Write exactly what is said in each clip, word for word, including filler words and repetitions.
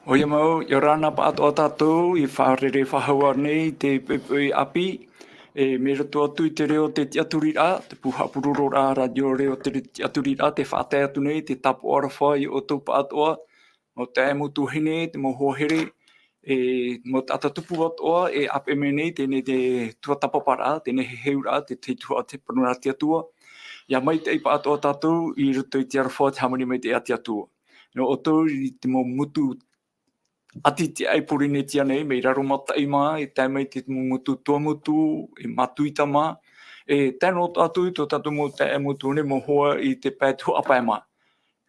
ʻOia mau, ʻia ora na pāʻatoʻa tātou i fārerei faʻahou nei i te poʻipoʻi ʻāpī, e, mai roto atu i te reo o te tiʻaturiraʻa, te pū haʻapurororaʻa, rātio reo o te tiʻaturiraʻa, tē faʻatae atu nei te tāpaʻo aroha ia ʻoutou pāʻatoʻa, mau taeaʻe, mau tuahine, te mau hoa here, e, mau taʻata tupu atoʻa, e ʻāpeʻe mai nei teie nei te tuatāpaparaʻa, teie nei heheuraʻa, te, te tuhaʻa te parau nā te Atua. ʻIa maitaʻi pāʻatoʻa tātou i roto i te aroha, te hāmani maitaʻi a te Atua. Nō ʻoutou i te mau motu ʻati tiʻa i Pōrīnetia nei, mai Raromataʻi mā, e tae mai te mau motu Tuamotu, e Matuita mā, e tae noa atu i tō tātou mau taeaʻe, mau tuahine, mau hoa i te pae tuhaʻa pae mā.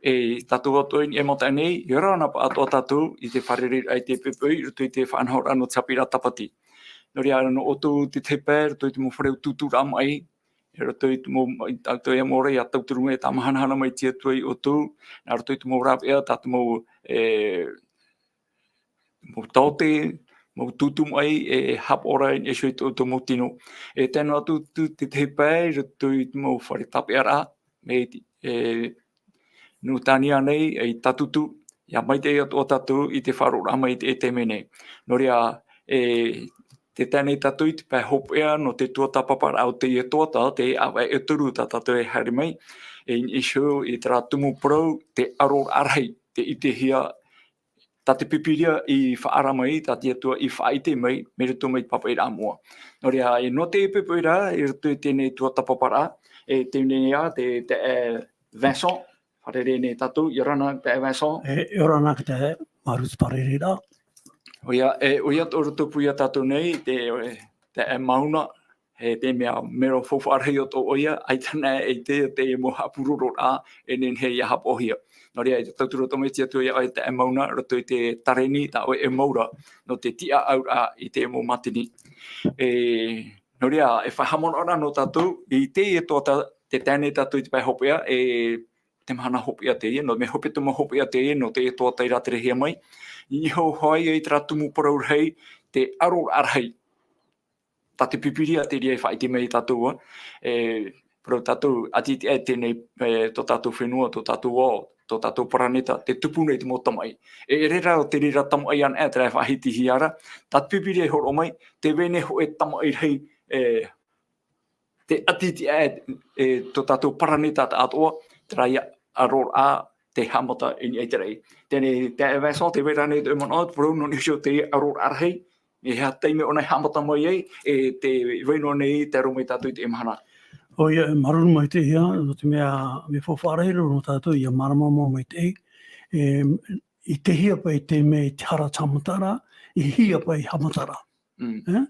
E tātou atoʻa i niʻa i Mataʻi nei, ʻia ora na pāʻatoʻa tātou i te fārereiraʻa i te poʻipoʻi, i roto i te faʻanahoraʻa nō te haʻapiʻiraʻa Tāpati. Nō reira, nō ʻoutou te tahi pae, i roto i te mau fare tūtūraʻa maʻi, i roto i te mau, i tātou ia mau ra, ʻia tauturu mai, tāmahanahana mai te Atua ia ʻoutou, nā roto i te mau rāveʻa, tā te mau, e, mau taote, mau tūtū maʻi, e haʻapaʻo ra i niʻa iho i tō, tō mau tino. E tae noa atu te, te tahi pae, i roto i te mau fare tāpeʻaraʻa, mai te, e, Nutania nei, e, i Tātutu, ʻia maitaʻi atoʻa tātou i te faʻaroʻoraʻa mai i te, i teie nei. Nō reira, e, tē tae nei tātou i te pae hopeʻa nō te tuatāpaparaʻa o teie tuhaʻa, te ʻāvaʻe e toru tā tātou e haere mai, e, i niʻa iho i terā tumu parau, te ʻaroraʻa rahi, tē ʻitehia, tā te Pīpīria i faʻaara mai, tā te Atua i faʻaʻite mai, mai roto mai te pāpaʻiraʻa moʻa. Nō reira, e, nō te poʻipoʻi ra, i roto i teie nei tuatāpaparaʻa, e, teie nei ā, te, te, e, Vincent, fārerei nei tātou, ʻia ora na te Vincent. E, ʻia ora na te, māuruuru i te fārereiraʻa. ʻOia, e, ʻoia tō roto pū ia tātou nei, te, e, te, e Mauna, e, te mea, mero faufaʻa rahi atoʻa ʻoia, ʻaita na e te, te mau haʻapurororaʻa, e nehenehe ʻia haʻapaʻohia. Nō reira, e tauturu atoʻa mai te Atua ia ʻoe te Mauna, roto i te tereni, tā ʻoe e mau ra, nō te tiʻaʻauraʻa i te mau mātini. E, nō reira, e faʻahaʻamanaʻo ra nō tātou, i teie tuhaʻa, tē tae nei tātou i te pae hopeʻa, e, te mahana hopeʻa teie, nō te mea hepetoma hopeʻa teie, nō teie tuhaʻa i rāterehia mai. I niʻa iho hoʻi i terā tumu parau rahi, te ʻaroraʻa rahi. Tā te Pīpīria te reira e faʻaʻite mai ia tātou, ā, e, parau tātou, ʻati tiʻa e teie nei, e, tō tātou fenua, tō tātou ao, tō tātou paraneta, tē tupu nei te mau tamaʻi. E, e ʻere rā ʻo te reira tamaʻi anaʻe, terā e faʻahitihia ra, tā te Pīpīria e hōroʻa mai, tē vai nei hōʻē tamaʻi rahi, e, tē ʻati tiʻa e, e, tō tātou paraneta atoʻa, terā ia ʻaroraʻa, tē haʻamata i niʻa i te raʻi. Teie nei, te Vincent, tē vai ra ānei tō ʻoe manaʻo, te parau nō niʻa iho i te ʻaroraʻa rahi, e aha te taime ʻōna e haʻamata mai ai, e tē vai noa nei, tē aro mai tātou i teie mahana. ʻOia, e māuruuru maitaʻi ia, nō te mea, mea faufaʻa rahi roa nō tātou, ʻia mārama mau maitaʻi, e, ʻitehia paʻi te mea i te hara te haʻamataraʻa, i hea paʻi haʻamataraʻa. Mm. E?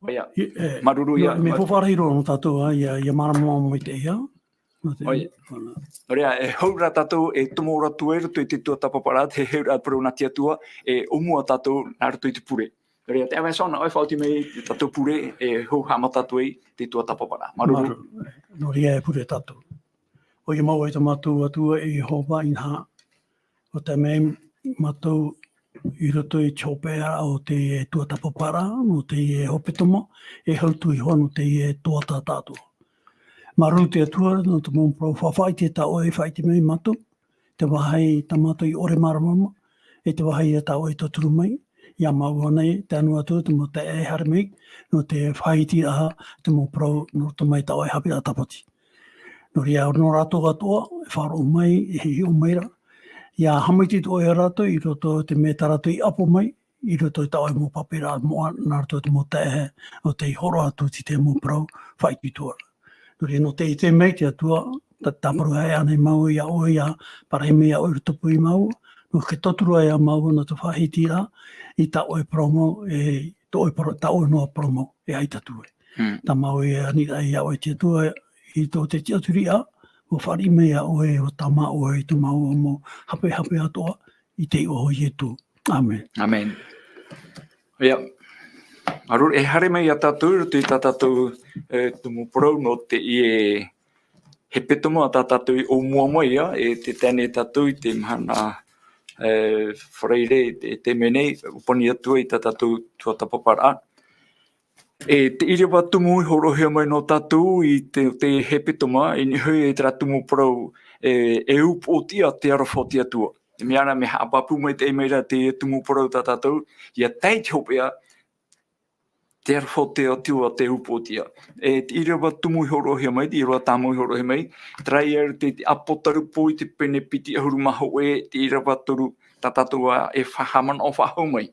ʻOia, I, e, māuruuru ia, mea ma- faufaʻa rahi roa nō tātou, ā, ʻia, ʻia mārama mau maitaʻi ia. Nō te- ʻOia. Nō reira, e hau ra tātou, e tomo ra atu i roto i te tuatāpaparaʻa, te heheuraʻa parau nā te Atua, e ʻōmua tātou nā roto i te pure. Nō reira, te Vincent, nā ʻoe e faʻaoti mai te tātou pure, e hau haʻamata atu ai te tuatāpaparaʻa. Māuruuru. Māuruuru. Nō reira e pure tātou. ʻOia mau e tā mātou Atua e Iehova, inaha, ʻua tae mai mātou i roto i te hopeʻa o te tuatāpaparaʻa, nō te hepetoma, e hau atu iho ā nō te tuatāpaparaʻa. Māuruuru te Atua, nō te mau parau faʻaʻite tā ʻoe e faʻaʻite mai ia mātou, te vāhi tā mātou i ʻore māramarama, e te vāhi ia tā ʻoe i tauturu mai, ia māua nei, tae noa atu te mau taeaʻe e haere mai, nō te faʻahitiraʻa, te mau parau, nō roto mai tā ʻoe haʻapiʻiraʻa tāpati. Nō reira, nō rātou atoʻa, e faʻaroʻo mai, e hiʻo mai ra. ʻIa haʻamaitaʻi atoʻa ia rātou, i roto i te mea tā rātou i ʻapo mai, i roto i tā ʻoe mau pāpaʻiraʻa moʻa, nā roto i te mau taeaʻe, ʻo tei hōroʻa atu i te mau parau, faʻaitoitoraʻa. Nō reira, nō te ʻite mai te Atua, tā, tāparuhia ānei māua ia ʻoe, ʻia parahi mai ia ʻoe i roto pū ia māua, nō te tauturu ia māua, nō te faʻahitiraʻa, i tā ʻoe parau mau, e, tō ʻoe parau, tā ʻoe noa parau mau, e ʻaita atu ē. Mm. Tā māua e aniraʻa ia ʻoe te Atua, i tō te tiʻaturiraʻa, ʻua fāriʻi mai ia ʻoe, ʻua tāmā ʻoe, i tō māua mau hapehape atoʻa, i te iʻoa o Ietu. ʻĀmene. ʻĀmene. ʻOia, māuruuru e haere mai ia tātou, i roto i tā tātou, e, tumu parau nō teie hepetoma tā tātou i ʻōmua mai ia, e tē tae nei tātou i te mahana, e, Faraire, e te mea nei, ʻōpani atu ai tā tātou tuatāpaparaʻa. E te ʻīrava tumu i hōroʻahia mai nō tātou i te, te hepetoma, i niʻa iho i terā tumu parau, e, e upoʻotiʻa te aroha o te Atua. Te mea ra, mea haʻapāpū maitaʻi mai ra te tumu parau tā tātou, ʻia tae i te hopeʻa, te aroha o te Atua te upoʻotiʻa. E te ʻīrava tumu i hōroʻahia mai, te ʻīrava tāmau i hōroʻahia mai, terā ia te, te Apotarupo i te pene piti ʻahuru mā hōʻē, te ʻīrava toru, tā tātou ā e faʻahaʻamanaʻo faʻahou mai.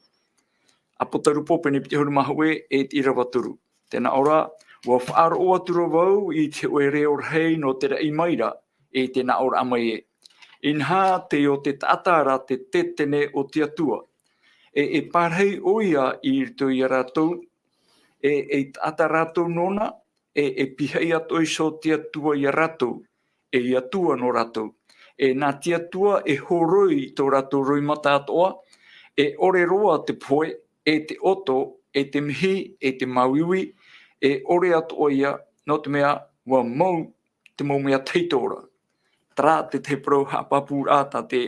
Apotarupo pene piti ʻahuru mā hōʻē, e te ʻīrava toru. Tē nā ʻō ra, ʻua faʻaroʻo atu ra vau i te hōʻē reo rahi nō te raʻi mai ra, e te nā ʻō ra mai ē. Inaha, tei ʻō te taʻata ra te tētene o te Atua. E, e pārahi ʻoia i roto ia rātou, e, e taʻata rātou nōna, e, e pihaʻi atoʻa iho te Atua ia rātou, e Atua nō rātou. E nā te Atua e horoi i tō rātou roimata atoʻa, e ʻore roa te pohe, e te ʻoto, e te mihi, e te māuiui, e ʻore atoʻa ia, nō te mea, ʻua mau te mau mea tahito ra. Terā te, te parau haʻapāpūraʻa tā te,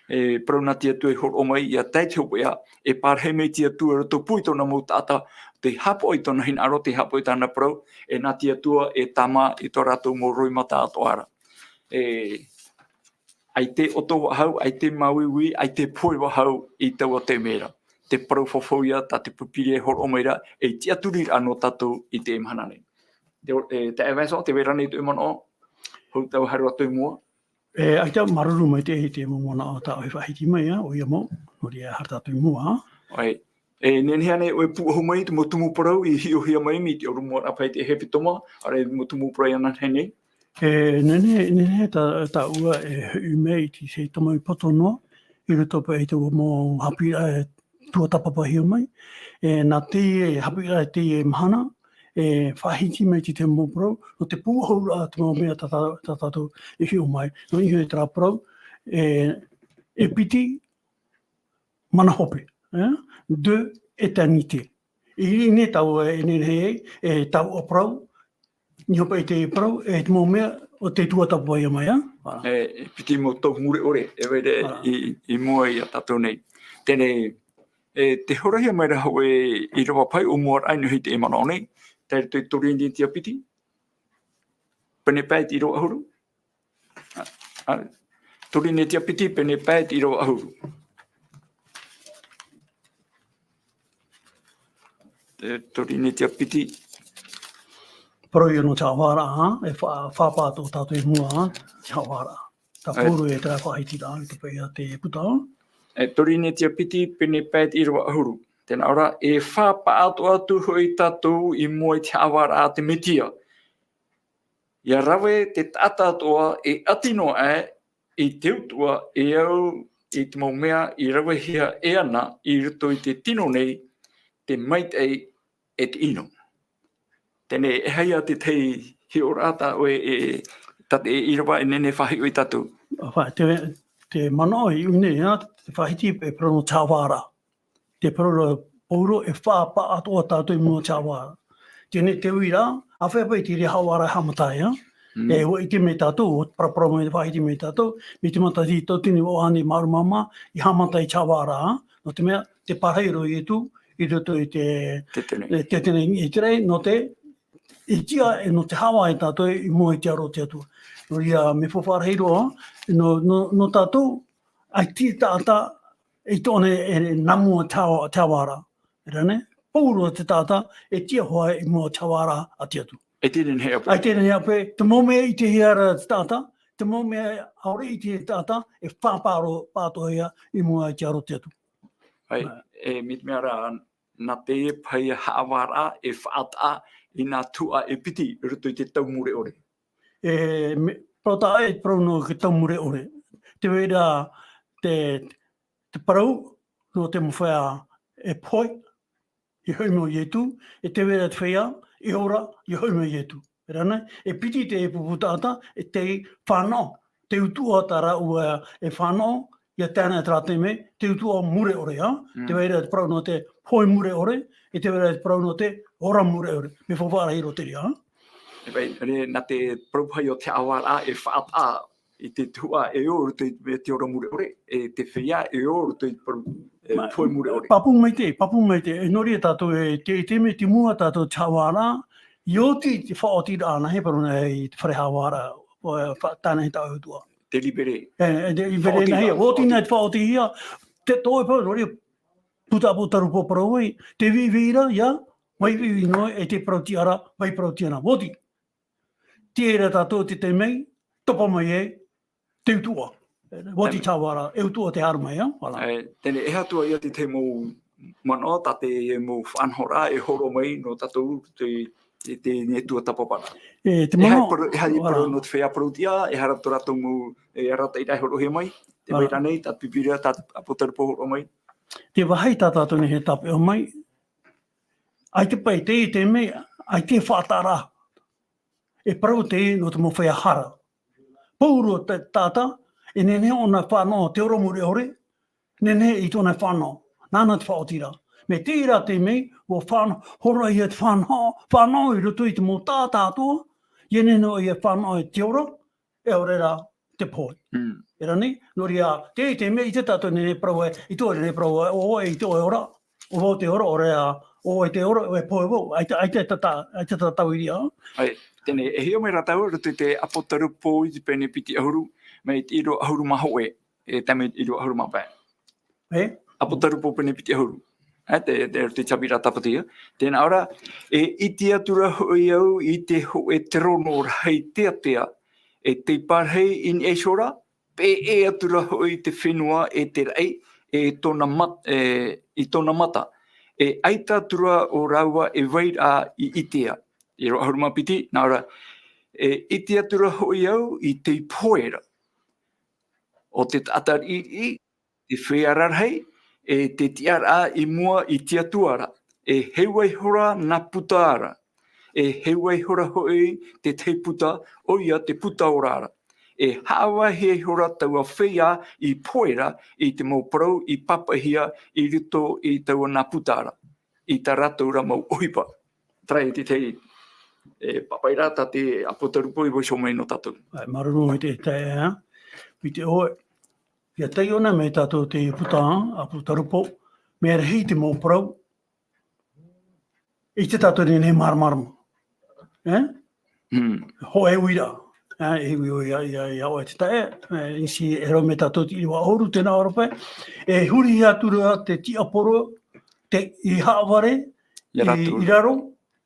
e, parau nā te Atua i hōroʻa mai, ʻia tae i te hopeʻa, e pārahi mai te Atua i roto pū i tōna mau taʻata, tei haʻapaʻo i tōna hinaʻaro, tei haʻapaʻo i tāna parau, e nā te Atua e tāmā i tō rātou mau roimata atoʻa ra. E, ʻaita e ʻoto faʻahou, ʻaita e māuiui, ʻaita e pohe faʻahou i taua taime ra. Te parau fafau ia tā te Pīpīria e hōroʻa mai ra, e tiʻaturiraʻa nō tātou i teie mahana nei. Te, e, te Vincent, tē vai ra nei tō ʻoe manaʻo, hou tāua e haere atu i mua. E, ʻaita, māuruuru maitaʻi i te mau manaʻo tā ʻoe e faʻahiti mai, ā, ʻoia mau, nō reira e haere tātou i mua, ā. ʻOia. E, nehenehe ānei ʻoe e pūʻohu mai i te mau tumu parau i hiʻohia mai mai te ʻoromuaraʻa paʻi i te hepetoma, ʻaore rā te mau tumu parau ānei nei? E, nehenehe, nehenehe tā, tāua e hoʻi mai i te, te tamariʻi poto noa, i roto paʻi i te mau haʻapiʻiraʻa e tuatāpapahia mai. E, nā teie haʻapiʻiraʻa i teie mahana, e faʻahiti mai te, te mau parau, nō te pūʻohuraʻa te mau mea tā, tā, tā tātou e hiʻo mai. Nō niʻa i terā parau, e, e piti mana hope, e? Deux éternités. I, i nei tāua e nehenehe ai, e tāua parau, i niʻa paʻi i te parau, e te mau mea, ʻo tei tuatāpapahia mai, ā? Voilà. E, e piti mau tau mure ʻore, e vai ra Voilà. i, i mua ia tātou nei. Teie nei, e, tē hōroʻahia mai ra hōʻē ʻīrava paʻi ʻōmuaraʻa i niʻa i teie manaʻo nei, tae i roto i Torinetia piti, pene pae i te ʻīrava ʻahuru. Ā, ā, Torinetia piti, pene pae i te ʻīrava ʻahuru. Te Torinetia piti. Parau ia nō te haʻavāraʻa, e fa-, fā pāʻatoʻa tātou i mua, ā, te haʻavāraʻa. Tā Ā. Pauro e terā faʻahitiraʻa, i te paʻi a te puta. E Torinetia piti, pene pae i te ʻīrava ʻahuru. Tē nā ʻō ra, e fā pāʻatoʻa atu hoʻi tātou i mua i te haʻavāraʻa a te Metia. ʻIa rave te taʻata atoʻa e ʻati noa aʻe i te utuʻa e au i te mau mea i ravehia e ana i roto i te tino nei, te maitaʻi e te ʻino. Teie nei, e aha ia te tahi hiʻoraʻa tā ʻoe e, tā te ʻīrava e nehenehe e faʻahiʻo ia tātou? Ā, te, te manaʻo i ʻō nei, ā, te faʻahiti e parau nō te haʻavāraʻa. Te parau ra Pauro e fā pāʻatoʻa tātou i mua i te haʻavāraʻa. Teie nei te uiraʻa, āfea paʻi te reira haʻavāraʻa e haʻamata ai, ā? Mm. E, ʻua ʻite mai tātou, ʻua paraparau mai, faʻahiti mai tātou, mai te matahiti tauatini vaʻu ʻahuru mā rima, i haʻamata ai te haʻavāraʻa, nō te mea, tē pārahi ra ʻo Ietu, i roto i te, Tētene. e, tētene i te raʻi, nō te, i tiʻa, e, nō te haʻavā ia tātou i mua i te aro o te Atua. Nō reira, mea faʻahiahia roa, nō, nō, nō tātou, ʻaita e taʻata, i tōna e, e nā mua te haʻa-, te haʻavāraʻa. Terā nei, Pauro te taʻata, e tiʻa hoʻi i mua i te haʻavāraʻa a te Atua. E te nehenehe ʻāpē. E te nehenehe ʻāpē, te mau mea i ʻitehia ra te taʻata, te mau mea ʻaore i ʻitehia te taʻata, e fā pāʻatoʻa ia i mua i te aro o te Atua. ʻAe, Ā. e, mai te mea ra, nā te paʻi haʻavāraʻa e faʻataʻa i nā tuhaʻa e piti i roto i te tau mure ʻore. E, me, parau tā ʻoe, parau nō te tau mure ʻore. Tē vai ra te, te parau nō te mau feiā e pohe, ʻia hoʻi mai ʻo Ietu, e tē vai ra te feiā, e ora, ʻia hoʻi mai ʻo Ietu. Terā nei, e piti te pupu taʻata, e tei fānaʻo, te utuʻa tā rāua e fānaʻo, ʻia tae ana i terā taime, te utuʻa mure ʻore, ā? Mm. Tē vai ra te parau nō te pohe mure ʻore, e tē vai ra te parau nō te ora mure ʻore. Mea faʻahiahia roa te reira, ā? E vai, re, nā te parau paʻi o te haʻavāraʻa e faʻataʻa i te tuhaʻa e ō i roto i te, te ora mure ʻore, e te feiā e ō i roto i te parau, e, Mā, pohe mure ʻore. Pāpū maitaʻi, pāpū maitaʻi, e nō reira tātou e, te, te mea te mua tātou te haʻavāraʻa, ʻia oti te faʻaotiraʻa anaʻe, parau nei i te fare haʻavāraʻa, ʻo, e, fa-, tae ana i tā ʻoe utuʻa. Te rīpere. E, e te rīpere nā hea, oti nā te faʻaotihia, te tō e parau, nō reira, puta apotarupo parau ai, te viivii ra, ia, vai viivii noa, e te parau tiʻa ra, vai parau tiʻa ra, oti. Tiʻa ra tātou te tei mai, topa mai e, te utuʻa. Oti tāua ra, e utuʻa te haere mai, ia, voilà. E, tēnei, e aha atu ia te, te mau manaʻo, tā te mau faʻanahoraʻa, e hōroʻa mai, nō tātou, te, te, te, te tua tapapara. E, te manaʻo, e aha i parau, e aha i parau nō te feiā parau tiʻa, e aha rā tō rātou mau, e, arataʻiraʻa e hōroʻahia mai, te vai ra nei, tā te Pīpīria, tā te apotarupo hōroʻa mai. Te vāhi tā tātou nei e tāpeʻa mai, ʻaita paʻi te, te mea, ʻaita e faʻataʻa ra. E parau te, nō te mau feiā hara. Pauroa te taʻata, e nehenehe ʻōna e fānaʻo te ora mure ʻore, nehenehe i tōna e fānaʻo. Nāna te faʻaotiraʻa. Mai te reira te mea, ʻua fānaʻo, hōroʻahia te fānaʻo, fānaʻo i roto i te mau taʻata atoʻa, ʻia nehenehe ʻoia e fānaʻo i te ora, e ʻaore rā te pohe. Mm. E rā nei, nō reira, te, te mea ʻaita tātou e nehenehe e parau ai, ʻaita e nehenehe e parau ai, ʻo, ʻo, i te ora, ʻo vau te ora, ʻaore rā, ʻo, ʻo te ora, ʻo e pohe vau, ʻaita, ʻaita e tata-, ʻaita e tatau i reira. ʻAe, tēnei, e hiʻo mai ra tātou, i roto i te apotarupo i te pene piti ʻahuru, mai te ʻīrava ʻahuru mā hōʻē, e tae mai te ʻīrava ʻahuru mā pae. E? Apotarupo pene piti ʻahuru. E, te, te, te tāvini tāpati ia. Tēnā ora, e ʻite atu ra hoʻi au i te hōʻē terono rahi teatea, e tei pārahi i niʻa iho ra, peʻe atu ra hoʻi te fenua e te raʻi, e tōna mat-, e, i tōna mata. E ʻaita atu ra ʻo rāua e vairaʻa i ʻitea. ʻĪrava ʻahuru mā piti, nā ora, e ʻite atu ra hoʻi au i te pohe ra. ʻO te taʻata riʻiriʻi, te feiā rarahi, e te tiʻaraʻa i mua i te Atua ra, e heu ai iho ra nā puta ra, e heu ai iho ra hoʻi te tahi puta, ʻoia te puta ora ra. E haʻavāhi ai iho ra taua feiā i pohe ra i te mau parau i pāpaʻihia i roto i taua nā puta ra, i tā rātou ra mau ʻohipa. Terā ia te tahi, e, pāpaʻiraʻa tā te apotarupo i vaiiho mai nō tātou. ʻAe, māuruuru i te taeaʻe, i te ʻoe. ʻIa taiʻo na mai tātou te puta, apotarupo, mea rahi te mau parau. ʻIte tātou e nehenehe e māramarama. E? Mm. Hōʻē uiraʻa. E, e ui, ui, ia, ia, ia, ʻoe te taeaʻe, e, ʻia ʻite ra mai tātou te ʻīrava ʻahuru, tēnā ora paʻi. E hurihia atu ra te tiaporo, te, i Haʻavare, i, i raro,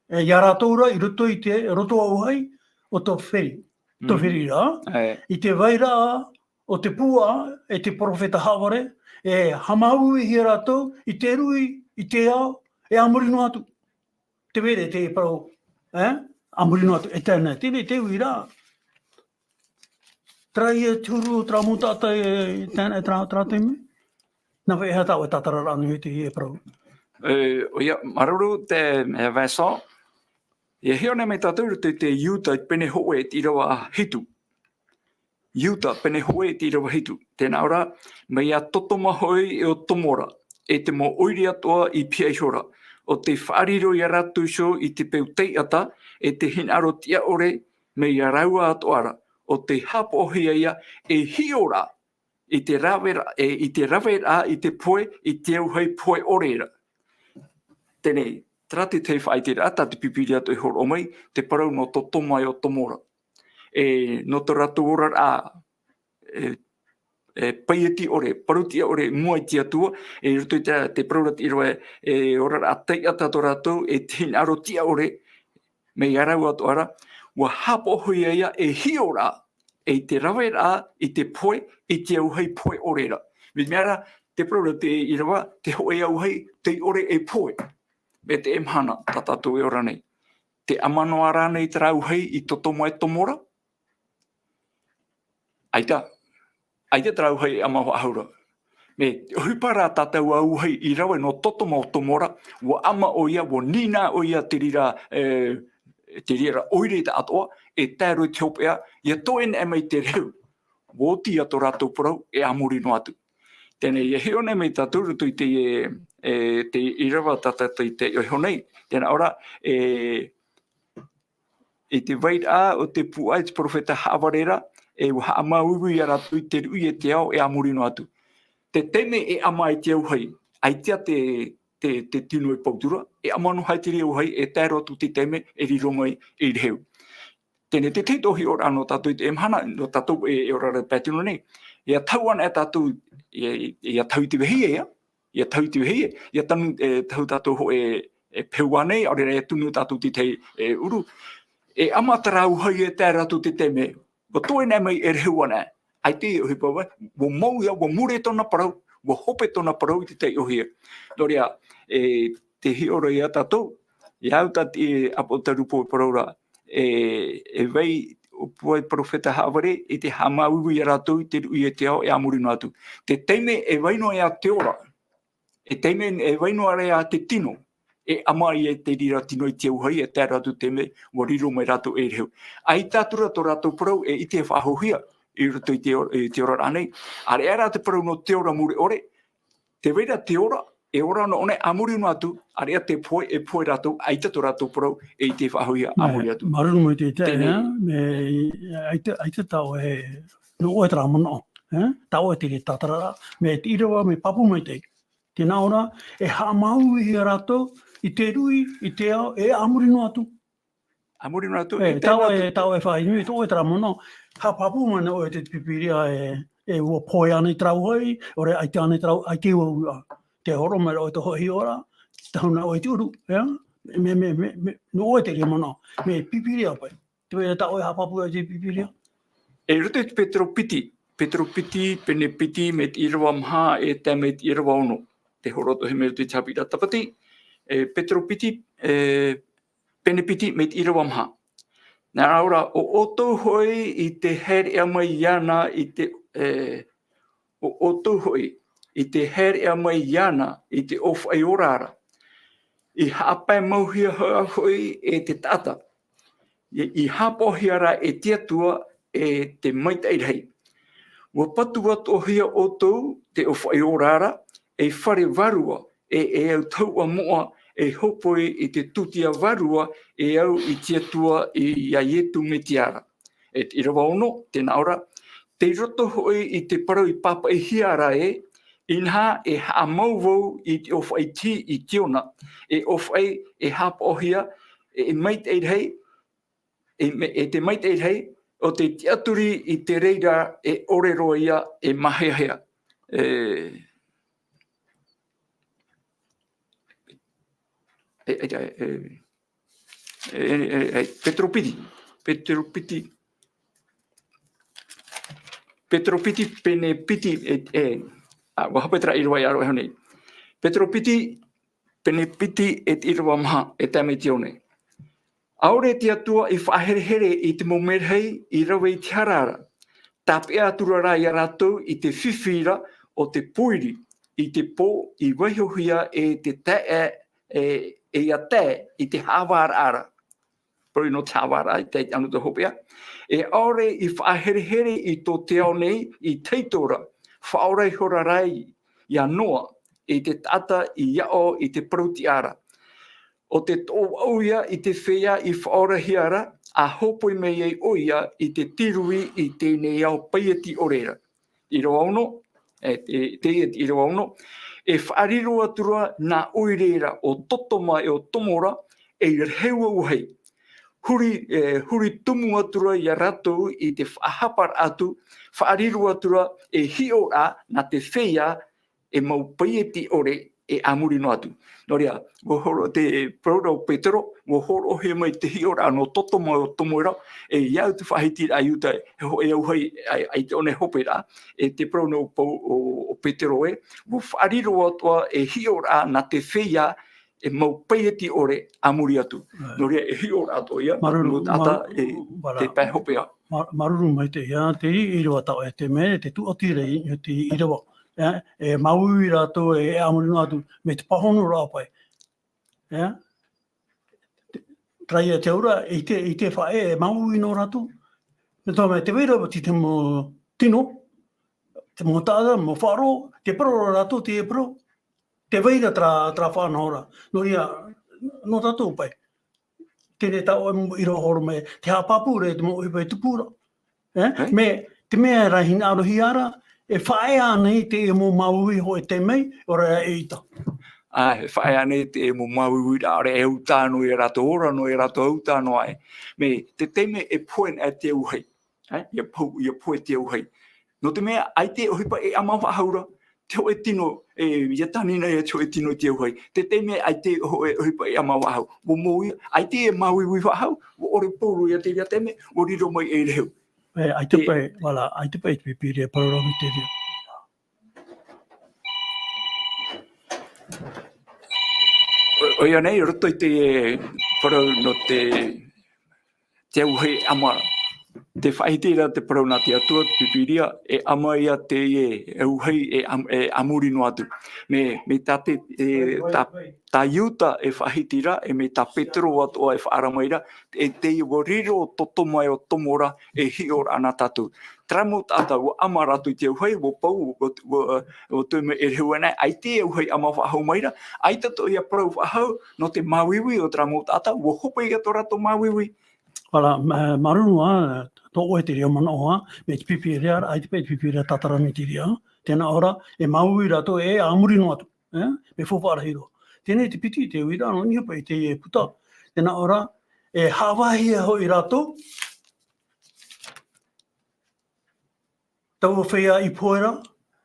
e, ia rātou ra, i roto i te roto auahi o tō feri, tō feriraʻa. ʻAe. I te vairaʻa o te puaʻa, e te perofeta Haʻavare, e haʻamāuiuihia rātou i te rui, i te ao, e a muri noa atu. Te vere, te parau, e? A muri noa atu, e tae nei, tēnei te uiraʻa. Terā ia te huru o terā mau taʻata e, e tae nei, terā, terā taime. Nā vai, e aha tāʻoe tātararaʻa nō te, e parau? E, ʻoia, māuruuru te, e, Vincent. ʻIa hiʻo nei mai tātou i roto i te Iuta i te pene hōʻē i te ʻīrava hitu. Iuta, pene hōʻē i te ʻīrava hitu. Tēnā ora, mai iā Totoma hoʻi e ʻo Tomora, e te mau ʻoire atoʻa i pihaʻi iho ra, ʻo tei faʻariro ia rātou iho i te peu taiʻata, e te hinaʻaro tiʻa ʻore, mai iā rāua atoʻa ra, ʻo tei haʻapaʻohia ia, e hiʻo ra, i te raveraʻa, e, i te raveraʻa, i te pohe, i te auahi pohe ʻore ra. Tēnei, terā te tahi faʻaʻiteraʻa, tā te Pīpīria atoʻa e hōroʻa mai, te parau nō Totoma e ʻo Tomora. E, nō tō rātou oraraʻa, e, e, paieti ʻore, parau tiʻa ʻore, i mua i te Atua, e, i roto i te, te parau ra te ʻīrava, e, oraraʻa taiʻata tō rātou, e te hinaʻaro tiʻa ʻore, mai iā rāua atoʻa ra, ʻua haʻapaʻohia ia e hiʻo ra, e i te raveraʻa, i te pohe, i te auahi pohe ʻore ra. Mai te mea ra, te parau ra te ʻīrava, te hōʻē auahi, tei ʻore e pohe. Mai teie mahana, tā tātou e ora nei. Tē ʻama noa ra ānei terā auahi i Totoma e Tomora? ʻAita, ʻaita terā auahi e ʻama faʻahou ra. Mea ʻohipa rā tā taua auahi i rave nō Totoma ʻo Tomora, ʻua ʻama ʻoia, ʻua nīnaʻa ʻoia te reira, e, te reira ʻoire taʻatoʻa, e tae roa i te hopeʻa, ʻia toe neʻe mai te rehu. ʻUa oti ia tō rātou parau, e a muri noa atu. Tēnei, ʻia hiʻo nei mai tātou i roto i te, e, e, te ʻīrava tā tātou i taiʻo iho nei. Tēnā ora, e, i te vairaʻa o te puaʻa, i te perofeta Haʻavare ra, e ʻua haʻamāuiui ia rātou i te rui e te ao, e a muri noa atu. Te taime e ʻama ai te auahi, ʻaita te, te, te tino e pau atu ra, e ʻama noa ai te reira auahi, e tae roa atu te taime e riro mai ei rehu. Teie te tahi hiʻoraʻa nō tātou i teie mahana, nō tātou e, e ora ra pae tino nei. ʻIa tahu ana e tātou, ʻia, ʻia tahu i te vehie, ʻia, ʻia tahu i te vehie, ʻia tanu, e, tahu tātou hōʻē, e, pehu ānei, ʻaore rā ʻia tunu tātou te tahi, e, ʻuru. E ʻama terā auahi e tae ra atu te taime, ʻua toe nehenehe mai e rehu ana. ʻAita e ʻohipa ʻua, ʻua mau ia, ʻua mure tōna parau, ʻua hope tōna parau i te tahi ʻōhie. Nō reira, e, te hiʻo ra ia tātou, ʻia au tā te, e, ʻApotarupo e parau ra, e, e vai, ʻua parau ʻo te perofeta haʻavare, ʻe te haʻamāuiui ia rātou i te ruʻi e te ao, e a muri noa atu. Te taime e vai noa ia te ora, e taime e vai noa ra ia te tino, e ʻama ia te reira tino i te auahi, e tae ra atu te mea, ʻua riro mai rātou e rehu. ʻAita atu ra tō rātou parau, e ʻite e faʻahouhia, i roto i te ora, i te oraraʻa nei. ʻAreʻa rā te parau nō te ora mure ʻore, tē vai ra te ora, e ora noa ʻōna a muri noa atu, ʻareʻa te pohe, e pohe rātou, ʻaita tō rātou parau, e ʻite e faʻahouhia, a muri atu. Māuruuru maitaʻi, e, Teie. Mea, ʻaita, ʻaita tā ʻoe, nō ʻoe terā manaʻo, e? Tā ʻoe te tātararaʻa, mea te ʻīrava, mea pāpū maitaʻi. Tē nā ʻō ra, e haʻamāuiui ia rātou, i te ruʻi, i te ao, e a muri noa atu. A muri noa atu, E, e tā tae noa ʻoe, atu. tā ʻoe faʻaʻite, tō ʻoe terā manaʻo, haʻapāpū mai nei ʻoe te Pīpīria e, e ʻua pohe ānei terā auahi, ʻaore ʻaita ānei terā, ʻaita e uaua. Tē hōroʻa mai ra ʻoe te hōʻē hiʻoraʻa, tahu na ʻoe te ʻuru, ea? Mea, mea, mea, mea, nō ʻoe te reira manaʻo, mea Pīpīria paʻi. Tē vai ra tā ʻoe haʻapāpū i te Pīpīria? E roto i te Petero piti, Petero piti, pene piti, mai te ʻīrava maha, e tae mai te ʻīrava ono. Tē hōroʻa atoʻa mai roto i te haʻapiʻiraʻa Tāpati, e Petero piti, e, pene piti, mai te ʻīrava maha. Nā reira, ʻo ʻoutou hoʻi i te haereʻa mai iāna i te, e, ʻo ʻoutou hoʻi i te haereʻa mai iāna i te ʻōfaʻi ora ra. I haʻapae mauhia hoʻi e te taʻata. I, i haʻapaʻohia ra e te Atua e te maitaʻi rahi. ʻUa patu atoʻahia ʻoutou te ʻōfaʻi ora ra, ei fare vārua, e, e au tahuʻa moʻa, e hōpoi i te tūtia vārua, e au i te Atua i, ia Ietu Metia ra. E te ʻīrava ono, tē nā ʻō ra, tei roto hoʻi i te parau i pāpaʻihia ra ē, inaha e haʻamau vau i te ʻōfaʻi tihi i Tiona, e ʻōfaʻi e haʻapaʻohia, e, e maitaʻi rahi, e me-, e te maitaʻi rahi, ʻo te tiʻaturi i te reira e ʻore roa ia e māheahea. E, e, e, e, e, e, e, Petero piti, Petero piti, Petero piti, pene piti, e, e, a, ʻua hape terā ʻīrava i aro iho nei. Petero piti, pene piti, e te ʻīrava maha, e tae mai te ono. ʻAore te Atua i faʻaherehere i te mau merahi i rave i te hara ra. Tāpeʻa atura rā ia rātou i te fifi ra o te pōiri, i te pō i vaihohia e te taeaʻe, e, e ia tae i te haʻavāraʻa ra. Parau nō te haʻavāraʻa, i te, i te anotau hopeʻa. E ʻaore i faʻaherehere i tō te ao nei i te ito ra, faʻaora ihora rā ia Noa, i te taʻata i aʻo i te parau-tiʻa ra. ʻO te toʻovaʻu ia i te feiā i faʻaorahia ra, a hōpoi mai ai ʻoia i te tīruri i teie nei ao paieti ʻore ra. ʻĪrava ono, e, e, te, e, ʻīrava ono, e faʻariro atura nā ʻoire ra ʻo Totoma e ʻo Tomora, ei reheu auahi. Huri, e, huri tumu atura ia rātou i te faʻahapa atu, faʻariro atura e hiʻoraʻa nā te feiā e mau paieti ʻore e a muri noa atu. Nō reira, ʻua hōroʻa te parau ra ʻo Petero, ʻua hōroʻahia mai te hiʻoraʻa nō Totoma e ʻo Tomora, e ia au te faʻahitiraʻa Iuta, e hōʻē auahi, ʻaita ʻōna e hope ra, e te parau nō Pau-, ʻo, ʻo Petero ē, ʻua faʻariro atoʻa e hiʻoraʻa nā te feiā e mau paieti ʻore a muri atu. Right. Nō reira e hiʻoraʻa atoʻa ia, Māuruuru, nō te taʻata māuruuru, e, vārā. Te pae hopeʻa. Mā-, māuruuru maitaʻi ia, te ʻīrava tā ʻoe e tae mai, te tūʻatiraʻa i, i te ʻīrava. E, e māuiui rātou e, e a muri noa atu, mai te pāhonoraʻa paʻi. E? Te, terā ia te auraʻa, i te, i te faʻaʻē, e māuiui noa rātou. Nō te mea, tē vai ra te, te mau tino, te mau taʻata, mau faʻaroʻo, tē parau ra rātou, tē parau. Tē vai ra terā, terā faʻanahoraʻa. Nō reira, nō tātou paʻi. Teie tā ʻoe mau ʻīrava hōroʻa mai, tē haʻapāpū ra i te mau ʻohipa e tupu ra. E? E? Mea, te mea rā e hinaʻarohia ra, e faʻaea nei te mau māuiui hōʻē taime, ʻaore rā e ʻita. ʻa, e faʻaea nei te mau māuiuiraʻa, ʻaore e ʻautā noa ia rātou, ora noa ia rātou, ʻautā noa ē. Mai te taime e pohe ana te auahi, ʻae, ʻia pohe, ʻia pohe te auahi. Nō te mea, ʻaita e ʻohipa e ʻama faʻahou ra, te hōʻē tino, e, ʻia tānina ia te hōʻē tino i te auahi. Te taime ʻaita e hō-, e ʻohipa e ʻama faʻahou. ʻUa mou ia, ʻaita e māuiui faʻahou, ʻua ʻore pauroa ia te reira taime, ʻua riro mai e rehu. E, ʻaita E- paʻi, voilà, ʻaita paʻi te pipiria e parau ra mai te reira. ʻO, ʻoia nei, roto i te, e, parau nō te, te auahi e ʻama ra. Tē faʻahiti ra te parau nā te Atua, te pipiria, e ʻama ia te, e, auahi e ʻam-, e ʻamuri noa atu. Mai, mai tā te, e, tā, tā Iuta e faʻahiti ra, e mai tā Petero atoʻa e faʻaara mai ra, e tē ʻua riro tō Toma ʻe ʻo Tomo ra, e hiʻo ra na tātou. Terā mau taʻata, ʻua ʻama rātou i te auahi, ʻua pau, ʻua, ʻua, ʻua toe mai e rehu ana, ʻaita e auahi e ʻama faʻahou mai ra, ʻaita atoʻa ia parau faʻahou, nō te māuiui o terā mau taʻata, ʻua hope ia tō rātou māuiui. Voilà, mā-, māuruuru ā, tō ʻoe te reira manaʻo ā, mai te pipiria, ʻaita paʻi te pipiria tātara nei te reira, tē nā ʻō ra, e māuiui rātou e ʻamuri noa atu, e, mea faufaʻa rahi roa. Teie te piti, te uira, nō niʻa paʻi i teie puta, tē nā ʻō ra, e haʻavāhia hoʻi rātou, taua feiā i pohe ra,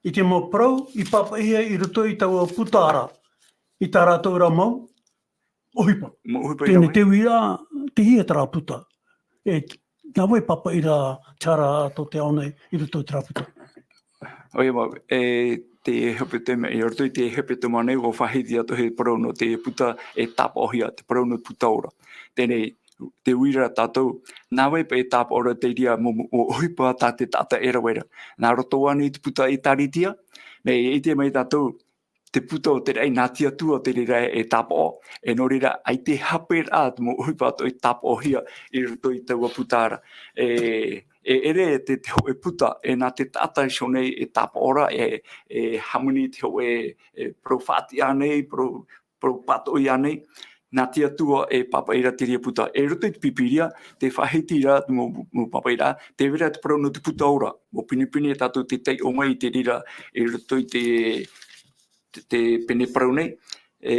i te mau parau, i pāpaʻihia i roto i taua puta ra, i tā rātou ra mau ʻohipa. Mau ʻohipa i Teie rave. te uira, tei hea terā puta. E, nā vai e pāpaʻi ra te hara tō te ao nei i roto i terā puta. ʻOia mau, e, te hepetoma, i roto i te hepetoma nei, ʻua faʻahiti atoʻa e parau nō te puta e tāpaʻohia, te parau nō te puta ora. Teie, te uira tātou, nā vai paʻi e tāpaʻo ra te reira mau, mau ʻohipa tā te taʻata e rave ra. Nā roto ānei i te puta ʻĒtārētia, mai e ʻite mai tātou, te puta o te raʻi nā te Atua te reira e tāpaʻo. E nō reira, ʻaita e hape ra te mau ʻohipa atoʻa i tāpaʻohia i roto i taua puta ra. E, e ʻere te, te hōʻē puta, e nā te taʻata iho nei e tāpaʻo ra, e, e hāmani te hōʻē, e parau faʻatiʻa nei, parau, parau pātoʻi ānei, nā te Atua e pāpaʻi ra te reira puta. E roto i te pipiria, tē faʻahiti ra te mau, mau pāpaʻiraʻa, tē vai ra te parau nō te puta ora. ʻUa pinepine tātou tē taiʻo mai i te reira, i roto i te, te, te pene parau nei, e,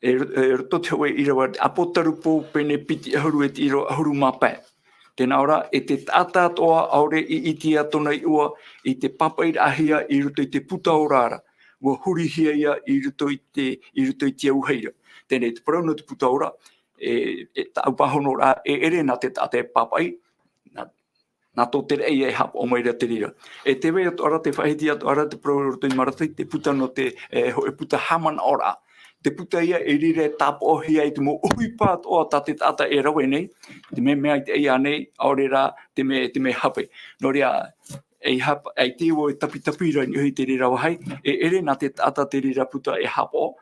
e, e roto te hōʻē ʻīrava, ʻĀpotarupo pene piti ʻahuru e te ʻīrava ʻahuru mā pae. Tē nā ʻō ra, e te taʻata atoʻa ʻaore i ʻite ia tōna iʻoa i te pāpaʻiraʻahia i roto i te puta ora ra, ʻua hurihia ia i roto i te, i roto i te auahi ra. Teie te parau nō te puta ora, e, e tāʻu pāhonoraʻa, e ʻere nā te taʻata e pāpaʻi, nā, nā tō te raʻi e haʻapaʻo mai ra te reira. E tē vai atoʻa ra, tē faʻahiti atoʻa ra te parau roto i Marataʻi, te puta nō te, e, hōʻē puta haʻamanaʻoraʻa. Te puta ia e reira e tāpaʻohia ai te mau ʻohipa atoʻa tā te taʻata e rave nei, te mea, mea maitaʻi ānei, ʻaore rā, te mea, te mea hape. Nō reira, e hap-, ʻaita vau e tapitapi ra i niʻa i te reira vāhi, e ʻere nā te taʻata te reira puta e haʻapaʻo,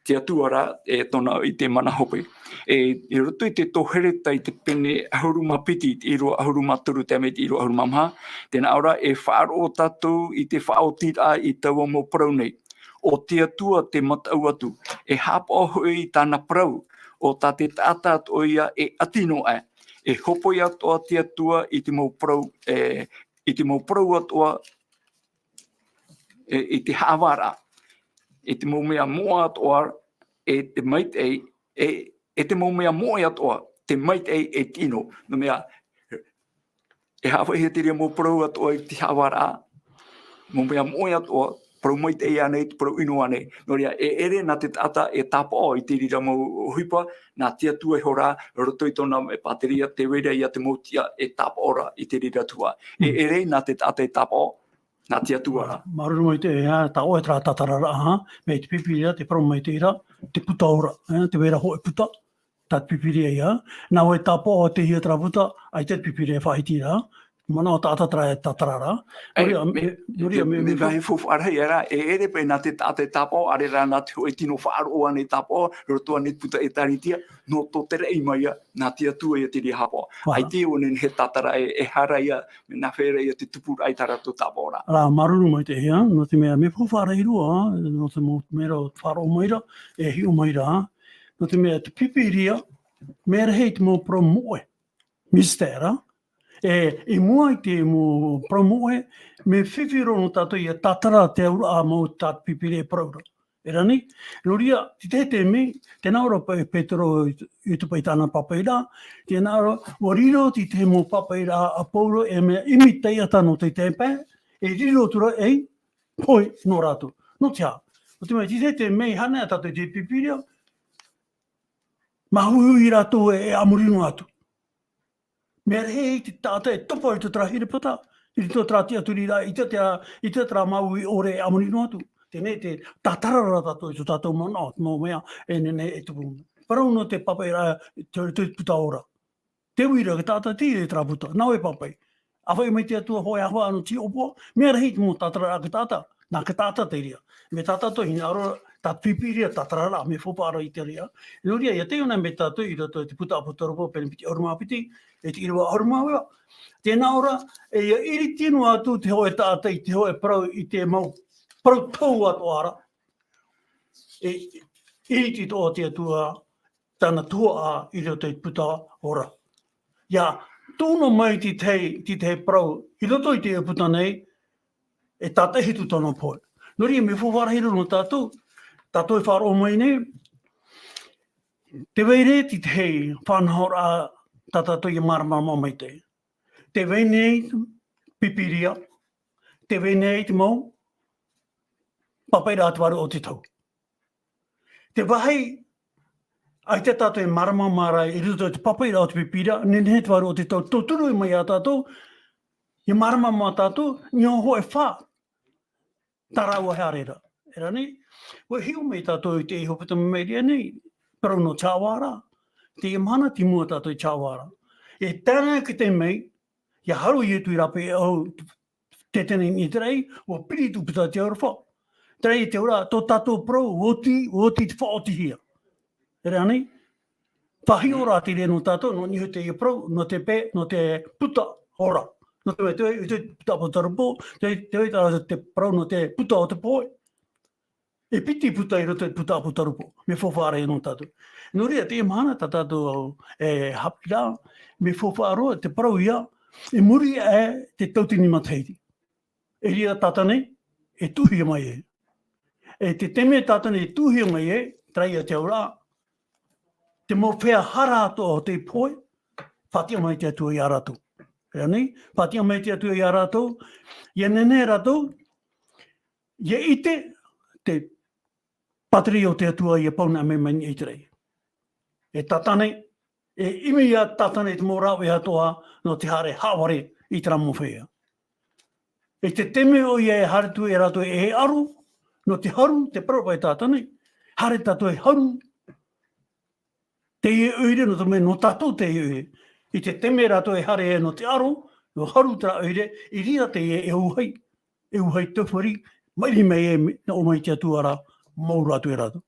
te Atua rā, e tōna, i te mana hope. E, i roto i te Tō Hereta i te pene ʻahuru mā piti, i te ʻīrava ʻahuru mā toru tae mai te ʻīrava ʻahuru mā maha, tē nā ʻō ra, e faʻaroʻo tātou i te faʻaotiraʻa i taua mau parau nei. ʻO te Atua te mataʻu atu, e haʻapaʻo hoʻi i tāna parau, ʻo tā te taʻata atoʻa ia e ʻati noa aʻe. E hōpoi atoʻa te Atua i te mau parau, e, i te mau parau atoʻa, e, i te haʻavāraʻa, i te mau mea moʻa atoʻa, e te maitaʻi, e, e te mau mea moʻe atoʻa, te maitaʻi e te ʻino. Nō te mea, e haʻavāhia te reira mau parau atoʻa i te haʻavāraʻa, mau mea moʻe atoʻa, parau maitaʻi ānei, te parau ʻino ānei. Nō reira, e ʻere nā te taʻata e tāpaʻo i te reira mau ʻohipa, nā te Atua iho rā, roto i tōna e pāteria, tē vai ra ia te mau tiʻa e tāpaʻo ra i te reira tuhaʻa. E Mm. ʻere nā te taʻata e tāpaʻo, nā te Atua rā. Māuruuru maitaʻi, ā, tā ʻoe terā tātararaʻa, ā, mai te pipiria, te parau maitaʻi ra, te puta ora, ā, tē vai ra hōʻē puta, tā te pipiria ia, nā vai tāpaʻo tei hea terā puta, ʻaita te pipiria e faʻahiti ra, manaʻo taʻata terā e tātararaʻa. Ei, Nō reira, me, e, nō reira, me, me, me, me, vāhi faufaʻa rahi ra, e ʻere paʻi nā te taʻata e tāpaʻo, ʻaore rā nā te hōʻē tino faʻaroʻo ānei tāpaʻo, roto ānei i te puta ʻĒtārētia, nō tō te raʻi mai ia, nā te Atua ia te reira haʻapaʻo. Aha. ʻAita vau e nehenehe e tātara e, e aha ra ia, mea nāfea ra ia te tupuraʻa i tā rātou tāpaʻoraʻa. Rā, māuruuru maitaʻi, ā, nō te mea, mea faufaʻa rahi roa, nō te mau mea ra faʻaroʻo mai ra, e hiʻo mai ra, nō te mea, te pipiria, mea rahi te mau parau moʻe, mystère, E, i mua i te mau parau moʻe, mea fifi roa nō tātou ʻia tātara te auraʻa mau tā te Pīpīria e parau ra. E rā nei, nō reira, tē tahi te mea, tē nā ʻō ra paʻi Petero i, i te paʻi tāna pāpaʻiraʻa, tē nā ʻō ra, ʻua riro tē tahi mau pāpaʻiraʻa a Paulo, e mea ʻimi taiʻata nō te tahi pae, e riro atu ra ei pohe nō rātou. Nō te aha? Nō te mea, tē tahi te mea i haʻamanaʻo tātou i te Pīpīria, māuiui rātou e, e a muri noa atu. Mea rahi te taʻata e topa i tō terā herepeta, i tō terā tiʻaturiraʻa, i te, te, i te terā māuiui ʻore e a muri noa atu. Teie nei te tātara ra tātou i tō tātou manaʻo, te mau mea e nehenehe e tupu. Parau nō te pāpaʻiraʻa, te, te puta ora. Te uira, te taʻata tei terā puta, nā ʻoe e pāpaʻi. ʻA faʻaʻī mai te Atua, hōʻē ʻāvaʻe nō te ʻōpua, mea rahi te mau tātara a te taʻata, nā te taʻata te reira. Mea tātara atoʻa, hinaʻaro, tā te Pīpīria, tātara ra, mea faufaʻa ra i te reira. Nō reira, ʻia taiʻo na mai tātou i roto i te puta ʻĀpōsetolo Pauro, pene piti ʻahuru mā piti, e te ʻīrava ʻahuru mā iva. Tē nā ʻō ra, e ʻia ʻiriti noa atu te hōʻē taʻata i te hōʻē parau, i te mau parau tau atoʻa ra. E ʻiriti atoʻa te Atua tāna tuhaʻa i roto i te puta ora. ʻIa tuʻu noa mai te tahi, te tahi parau i roto i te puta nei, e tātaʻi atu tōna pohe. Nō reira, mea faufaʻa rahi roa nō tātou, tātou e faʻaroʻo mai nei, tē vai ra te tahi faʻanahoraʻa tā tātou ʻia māramarama maitaʻi. Tē vai nei te Pīpīria, tē vai nei te mau pāpaʻiraʻa a te Vārua o te Tau. Te vāhi, ʻaita tātou e māramarama ra i roto i te pāpaʻiraʻa o te Pīpīria, nehenehe te Vārua o te Tau, tauturu mai ia tātou, ʻia māramarama tātou, i niʻa hoʻi e fā tā rāua haere ra. E rā nei, ʻua hiʻo mai tātou i te hepetoma i maʻiri aʻe nei, parau nō te haʻavā ra. Teie mahana, tei mua tātou i te haʻavā ra. E tae noa atu i te mea, ʻia haru Ietu i rāpae au, te tene i te raʻi, ʻua piri atu puta te aroha. Terā ia te auraʻa, tō tātou parau, ʻua oti, ʻua oti te faʻaotihia. E rā nei, faʻahiʻo ra te reira nō tātou, nō niʻa iho i teie parau, nō te pae, nō te puta ora. Nō te mea, te vai, te puta ʻĀpōsetolo Pauro, te, te vai tā te parau nō te puta o te pohe. E piti puta i roto i te puta ʻĀpōsetolo Pauro, mea faufaʻa ra nō tātou. Nō reira, teie mahana tā tātou e haʻapiʻi ra, mea faufaʻa roa, te parau ïa, i muri aʻe i te tauatini matahiti. E reira Tātane e tuʻuhia mai ai. E te taime Tātane e tuʻuhia mai ai, terā ia te auraʻa, te mau feiā hara atoʻa o te pohe, faʻatiʻa mai te Atua ia rātou. E rā nei, faʻatiʻa mai te Atua ia rātou, ʻia nehenehe rātou, ʻia ʻite te pātireia o te Atua ʻia pau na mai mai i te raʻi. E Tātane, e ʻimi ia Tātane i te mau rāveʻa atoʻa nō te haere haʻavare i terā mau feiā. E te taime ʻoia e haere atu e rātou e aro, nō te haru, te parau paʻi Tātane, haere tātou e haru, teie ʻoire, nō te mea nō tātou teie ʻoire. I te taime rātou e haere nō te aro, nō haru terā ʻoire, i reira teie e ʻauhai, e ʻauhai taufare, maʻiri mai e, nā ʻō mai te Atua ra, mau rātou e rātou.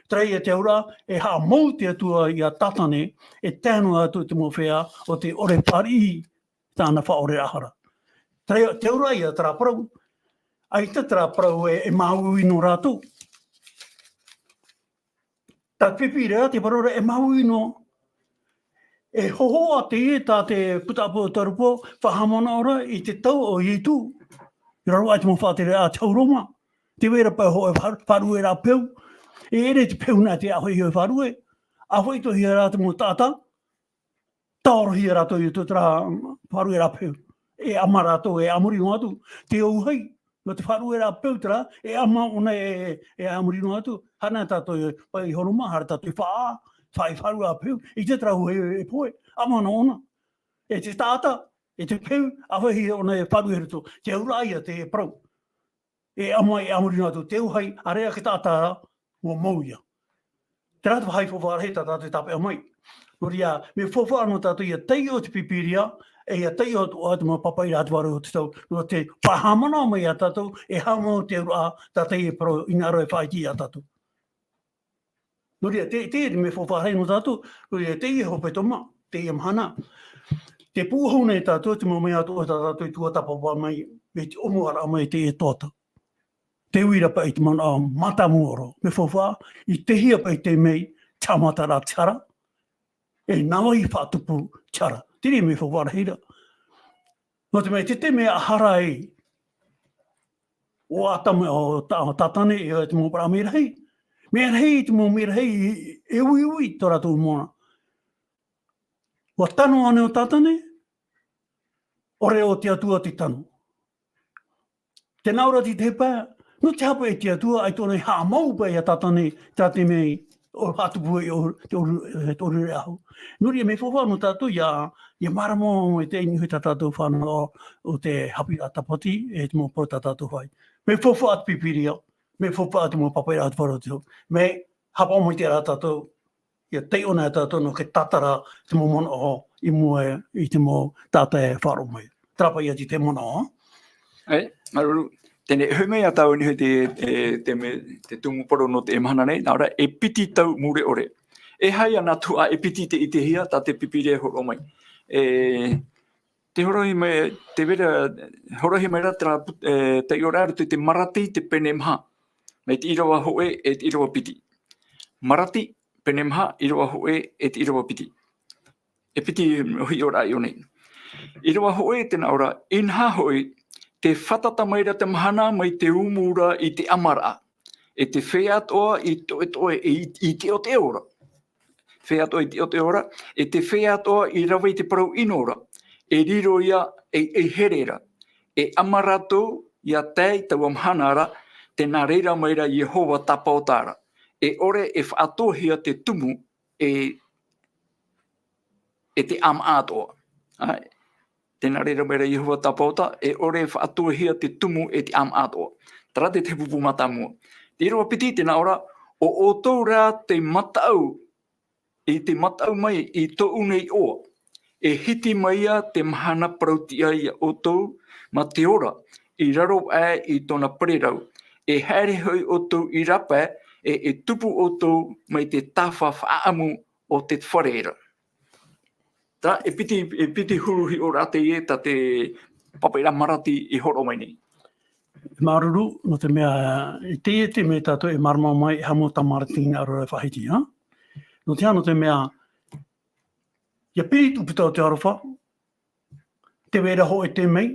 Terā ia te auraʻa, e haʻamou te Atua ia Tātane, e tae noa atu te mau feiā o tē ʻore e fāriʻi tāna faʻaoreraʻa hara. Terā, te auraʻa ia terā parau, ʻaita terā parau e, e māuiui nō rātou. Tā te Pīpīria, te parau ra e māuiui noa. E hōhoʻa teie tā te puta ʻĀpōsetolo Pauro, faʻahaʻamanaʻo ra i te tau o Ietu. I raro aʻe i te mau faʻatereraʻa a te hau Roma. Tē vai ra paʻi hōʻē faʻa-, faʻarueraʻa peu. E ʻere te peu nā te ʻāfaʻi i te faʻarueraʻa. ʻĀfaʻi atoʻahia rā te mau taʻata. Tāorohia rātou i tō terā faʻarueraʻa peu. E ʻama rātou, e a muri noa atu. Te ʻauhai, nō te faʻarueraʻa peu terā, e ʻama ʻōna e, e, e a muri noa atu. Haere tātou i, paʻi i Roma, haere tātou i faʻa-, faʻa-, faʻarueraʻa peu. ʻIte terā ʻauhai e, e pohe, ʻama noa ʻōna. E te taʻata, e te peu, ʻāfaʻi ʻōna e faʻarueraʻa i roto. Te auraʻa ia te parau. E ʻama, e a muri noa atu te ʻauhai, ʻāreʻa te taʻata ra, ʻua mau ïa. Terā te vāhi faufaʻa rahi tā tātou e tāpeʻa mai. Nō reira, mea faufaʻa nō tātou ʻia taiʻo te Pīpīria, e ʻia taiʻo atoʻa te mau pāpaʻiraʻa a te Vārua o te Tau, nō te faʻahaʻamanaʻo mai ia tātou, e haʻamou te auraʻa, tā teie parau, hinaʻaro e faʻaʻite ia tātou. Nō reira, te, te, te mea faufaʻa rahi nō tātou, nō reira, teie hepetoma, teie mahana. Tē pūʻohu nei tātou, te mau mea atoʻa tā tātou i tuatāpapa mai, mai te ʻōmuaraʻa mai i teie tuhaʻa. Te uiraʻa paʻi i te manaʻo mātāmua roa, mea faufaʻa, i te hea paʻi te mea, te haʻamataraʻa te hara, e nā vai faʻatupu te hara. Terā mea faufaʻa rahi ra. Nō te mea, te, te mea hara ai, o Atama, o Ta-, o Tātane, e te mau parau mea rahi. Mea rahi, te mau mea rahi, e, e uiui tō rātou mōna. ʻUa tano ānei ʻo Tātane, ʻore ʻo te Atua te tano. Tē nā ʻō ra te tahi pae, nō te aha paʻi te Atua, ʻaita ʻōna i haʻamau paʻi ia Tātane, tā te mea, ʻo haʻatupu ai ʻo, te ʻōru-, e, te ʻōrureraʻa hau. Nō reira, mea faufaʻa nō tātou ia, ia mārama mai te ʻino i tā tātou fānaʻo, ʻo te haʻapiʻiraʻa tāpati, e te mau parau tā tātou fai. Mea faufaʻa te Pīpīria, mea faufaʻa te mau pāpaʻiraʻa te parau te hau. Mea haʻapaʻo mai te ara tātou, ia taiʻo na e tātou nō te tātara te mau manaʻo i mua i te mau taʻata e faʻaroʻo mai. Terā paʻi ia te, te manaʻo. E, māuruuru, teie nei, e hoʻi mai ia tāua i niʻa i te, e, te me-, te tumu parau nō teie mahana nei, nā ʻō ra, e piti tau mure ʻore. E aha ia nā tuhaʻa e piti tē ʻitehia, tā te Pīpīria e hōroʻa mai. E, tē hōroʻahia mai, tē vai ra, hōroʻahia mai ra terā put-, e, taiʻoraʻa i roto i te Marati, te pene maha. Mai te ʻīrava hōʻē, e te ʻīrava piti. Marati, pene maha, ʻīrava hōʻē, e te ʻīrava piti. E piti hiʻoraʻa i ʻō nei. ʻĪrava hōʻē, tē nā ʻō ra, inaha hoʻi, tē fātata mai ra te mahana mai te ʻumu ra i te ʻamaraʻa. E te feiā atoʻa i toʻetoʻe, e i, i teʻoteʻo ra. Feiā atoʻa i teʻoteʻo ra, e te feiā atoʻa i rave i te parau ʻino ra. E riro ia, e, e here ra. E ʻama rātou ia tae i taua mahana ra, tē nā reira mai ra Iehova tāpaota ra. E ʻore e faʻatuahia te tumu, e, e te ʻāmaʻa atoʻa. ʻAe. Tē nā reira mai ra Iehova tāpaota, e ʻore e faʻatuahia te tumu e te ʻāmaʻa atoʻa. Terā te, te pupu mātāmua. Te ʻīrava piti, tē nā ʻō ra, ʻo ʻoutou rā te mataʻu, i te mataʻu mai i tōʻu nei iʻoa. E hiti mai ia te mahana parautiʻa ia ʻoutou, mā te ora, i raro aʻe i tōna pererau. E haere hoʻi ʻoutou i rāpae, e, e tupu ʻoutou mai te tāfa faʻaʻamu o te fare ra. Terā, e piti, e piti huru hiʻoraʻa teie tā te pāpaʻiraʻa Marati i hōroʻa mai nei. Māuruuru, nō te mea, i teie te mea tātou e mārama mai, e haʻamau tā Marati i hinaʻaro ra e faʻahiti, ha? Nō te aha, nō te mea, ia piri te ʻūputa o te aroha, tē vai ra hōʻē tau mai,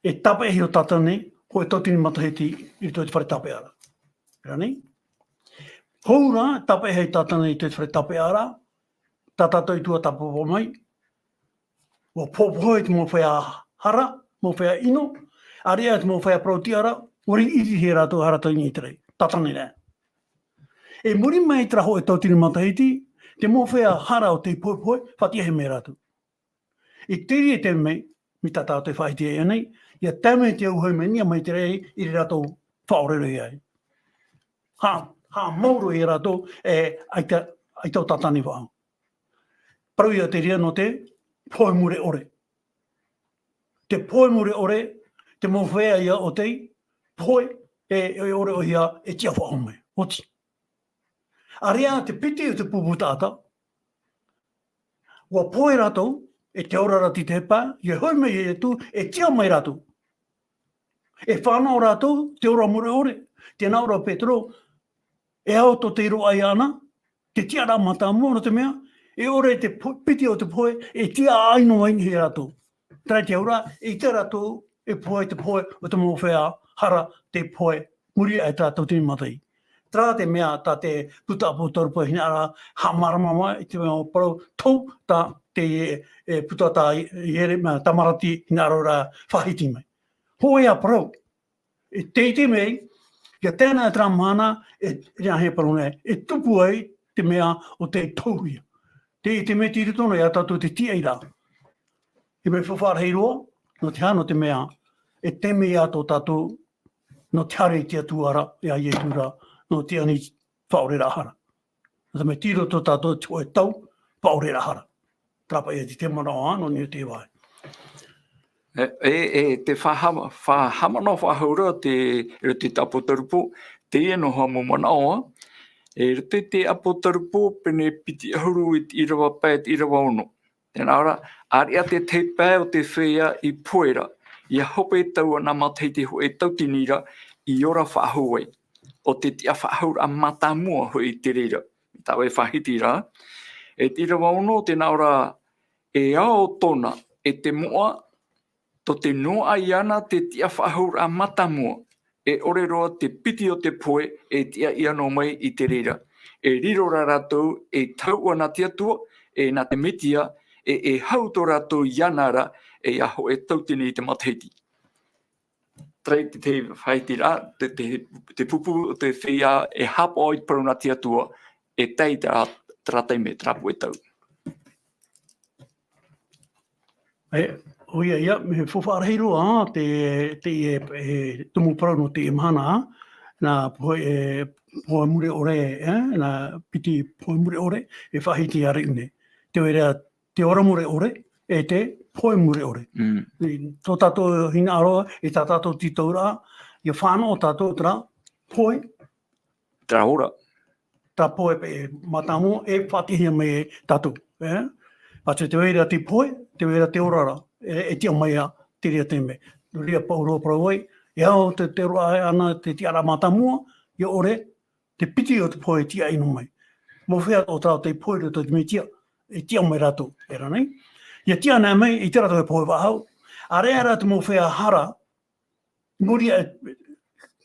e tāpeʻahia ʻo Tātane, hōʻē tauatini matahiti i roto i te fare tāpeʻa ra. Terā nei? Hou rā, tāpeʻahia ʻo Tātane i te fare tāpeʻa ra, tā tātou i tuatāpapa mai, ʻua poʻipoʻi te mau feiā hara, mau feiā ʻino, ʻāreʻa te mau feiā parautiʻa ra, ʻua riʻi ʻitehia rātou e hara tauatini i te raʻi, Tātane rā. I muri mai i terā hōʻē tauatini matahiti, te mau feiā hara o tei poʻipoʻi, faʻatiʻahia mai rātou. I te reira e tau mai, mai tā tātou e faʻahiti ai nei, ia tae mai te auahi mai Niʻa mai te Raʻi, i reira rātou faʻaʻore roa ai. Ha, haʻamau roa ia rātou, e, ʻaita, ʻaita ʻo Tātane faʻahou. Parau ia te reira nō te pohe mure ʻore. Te pohe mure ʻore, te mau feiā ia o tei pohe, e, e ʻoreʻohia, e tiʻa faʻahou mai. Oti. ʻĀreʻa te piti o te pupu taʻata, ʻua pohe rātou, e te ora ra te tahi pae, ia hoʻi mai Ietu, e tiʻa mai rātou. E fānaʻo rātou, te ora mure ʻore, tē nā ʻō ra Petero, e ao tō tei roaʻa iāna, te tiʻaraʻa mātāmua, nō te mea, e ʻore te po-, piti o te pohe, e tiʻa ʻāʻino ai nei rātou. Terā te auraʻa, e ʻite rātou, e pohe te pohe, o te mau feiā hara, te pohe, muri aʻe i terā tauatini matahiti. Terā te mea tā te puta ʻApotarupo e hinaʻaro ra haʻamārama mai i te mea parau tohu tā te, e, puta tā Ieremia, tā Marati hinaʻaro ra faʻahiti mai. Hōʻē ā parau. E te ʻite mai, ia tae na terā mahana, e, e aha e parau nei, e tupu ai te mea o tei tohuhia. Te ʻite mai tei roto noa ia tātou te tiʻairaʻa. E mea faufaʻa rahi roa, nō te aha, nō te mea, e tae mai ia tō tātou, nō te haere i te Atua ra, ia Ietu ra, nō te ani faʻaʻoreraʻa hara. Nō te mea tei roto tātou te hōʻē tau, faʻaʻoreraʻa hara. Terā paʻi ia te, te manaʻo, nō niʻa i teie vāhi. E, e, e te faʻahama-, faʻahamanaʻo faʻahou ra te, i roto i te ʻApotarupo, teie noa mau manaʻo, e, i roto i te ʻApotarupo, pene piti ʻahuru i te ʻīrava pae, te ʻīrava ono. Tē nā ʻō ra, ʻāreʻa te tahi pae o te feiā i pohe ra, ʻia hope taua nā matahiti hōʻē tauatini ra, i ora faʻahou ai. ʻO te tiʻa faʻahouraʻa mātāmua hoʻi te reira. Tāua e faʻahiti ra. E te ʻīrava ono, tē nā ʻō ra, e ao tōna, e te moʻa, tō te noaʻa iāna te tiʻa faʻahou ra mātāmua, e ʻore roa te piti o te pohe e tiʻa iā nō mai i te reira. E riro rā rātou e taua nā te Atua, e nā te Metia, e, e hau tō rātou iāna ra, e ia hoʻe tauatini i te matahiti. Terā te, te faʻaiteraʻa, te, te, te pupu o te feiā e haʻapaʻo i te parau nā te Atua, e tae i terā, terā taime, terā puʻe tau. E, ʻoia, ia, mea faufaʻa rahi roa, te, te, e, e, tumu parau nō te mahana, nā pohe, e, pohe mure ʻore, e, nā piti pohe mure ʻore, e faʻahiti i te reira nei. Te vai ra, te ora mure ʻore, e te pohe mure ʻore. Mm. I tō tātou hinaʻaro, i tā tātou tītauraʻa, ia fānaʻo tātou terā pohe. Terā ora. Terā pohe paʻi mātāmua, e faʻatiʻahia mai e tātou, e? Atu te vai ra te pohe, te vai ra te ora ra, e, e tiʻa mai ā, te reira taime. Nō reira pauroa parau ai, e au te, te roaʻa ana te tiʻaraʻa mātāmua, ia ʻore, te piti o te pohe e tiʻa ʻino mai. Mau feiā tō terā te pohe roto i te Metia, e tiʻa mai rātou, e rā nei. Ia tiʻa ana mai, i terā rātou e pohe faʻahou. ʻĀreʻa rā te mau feiā hara, muri e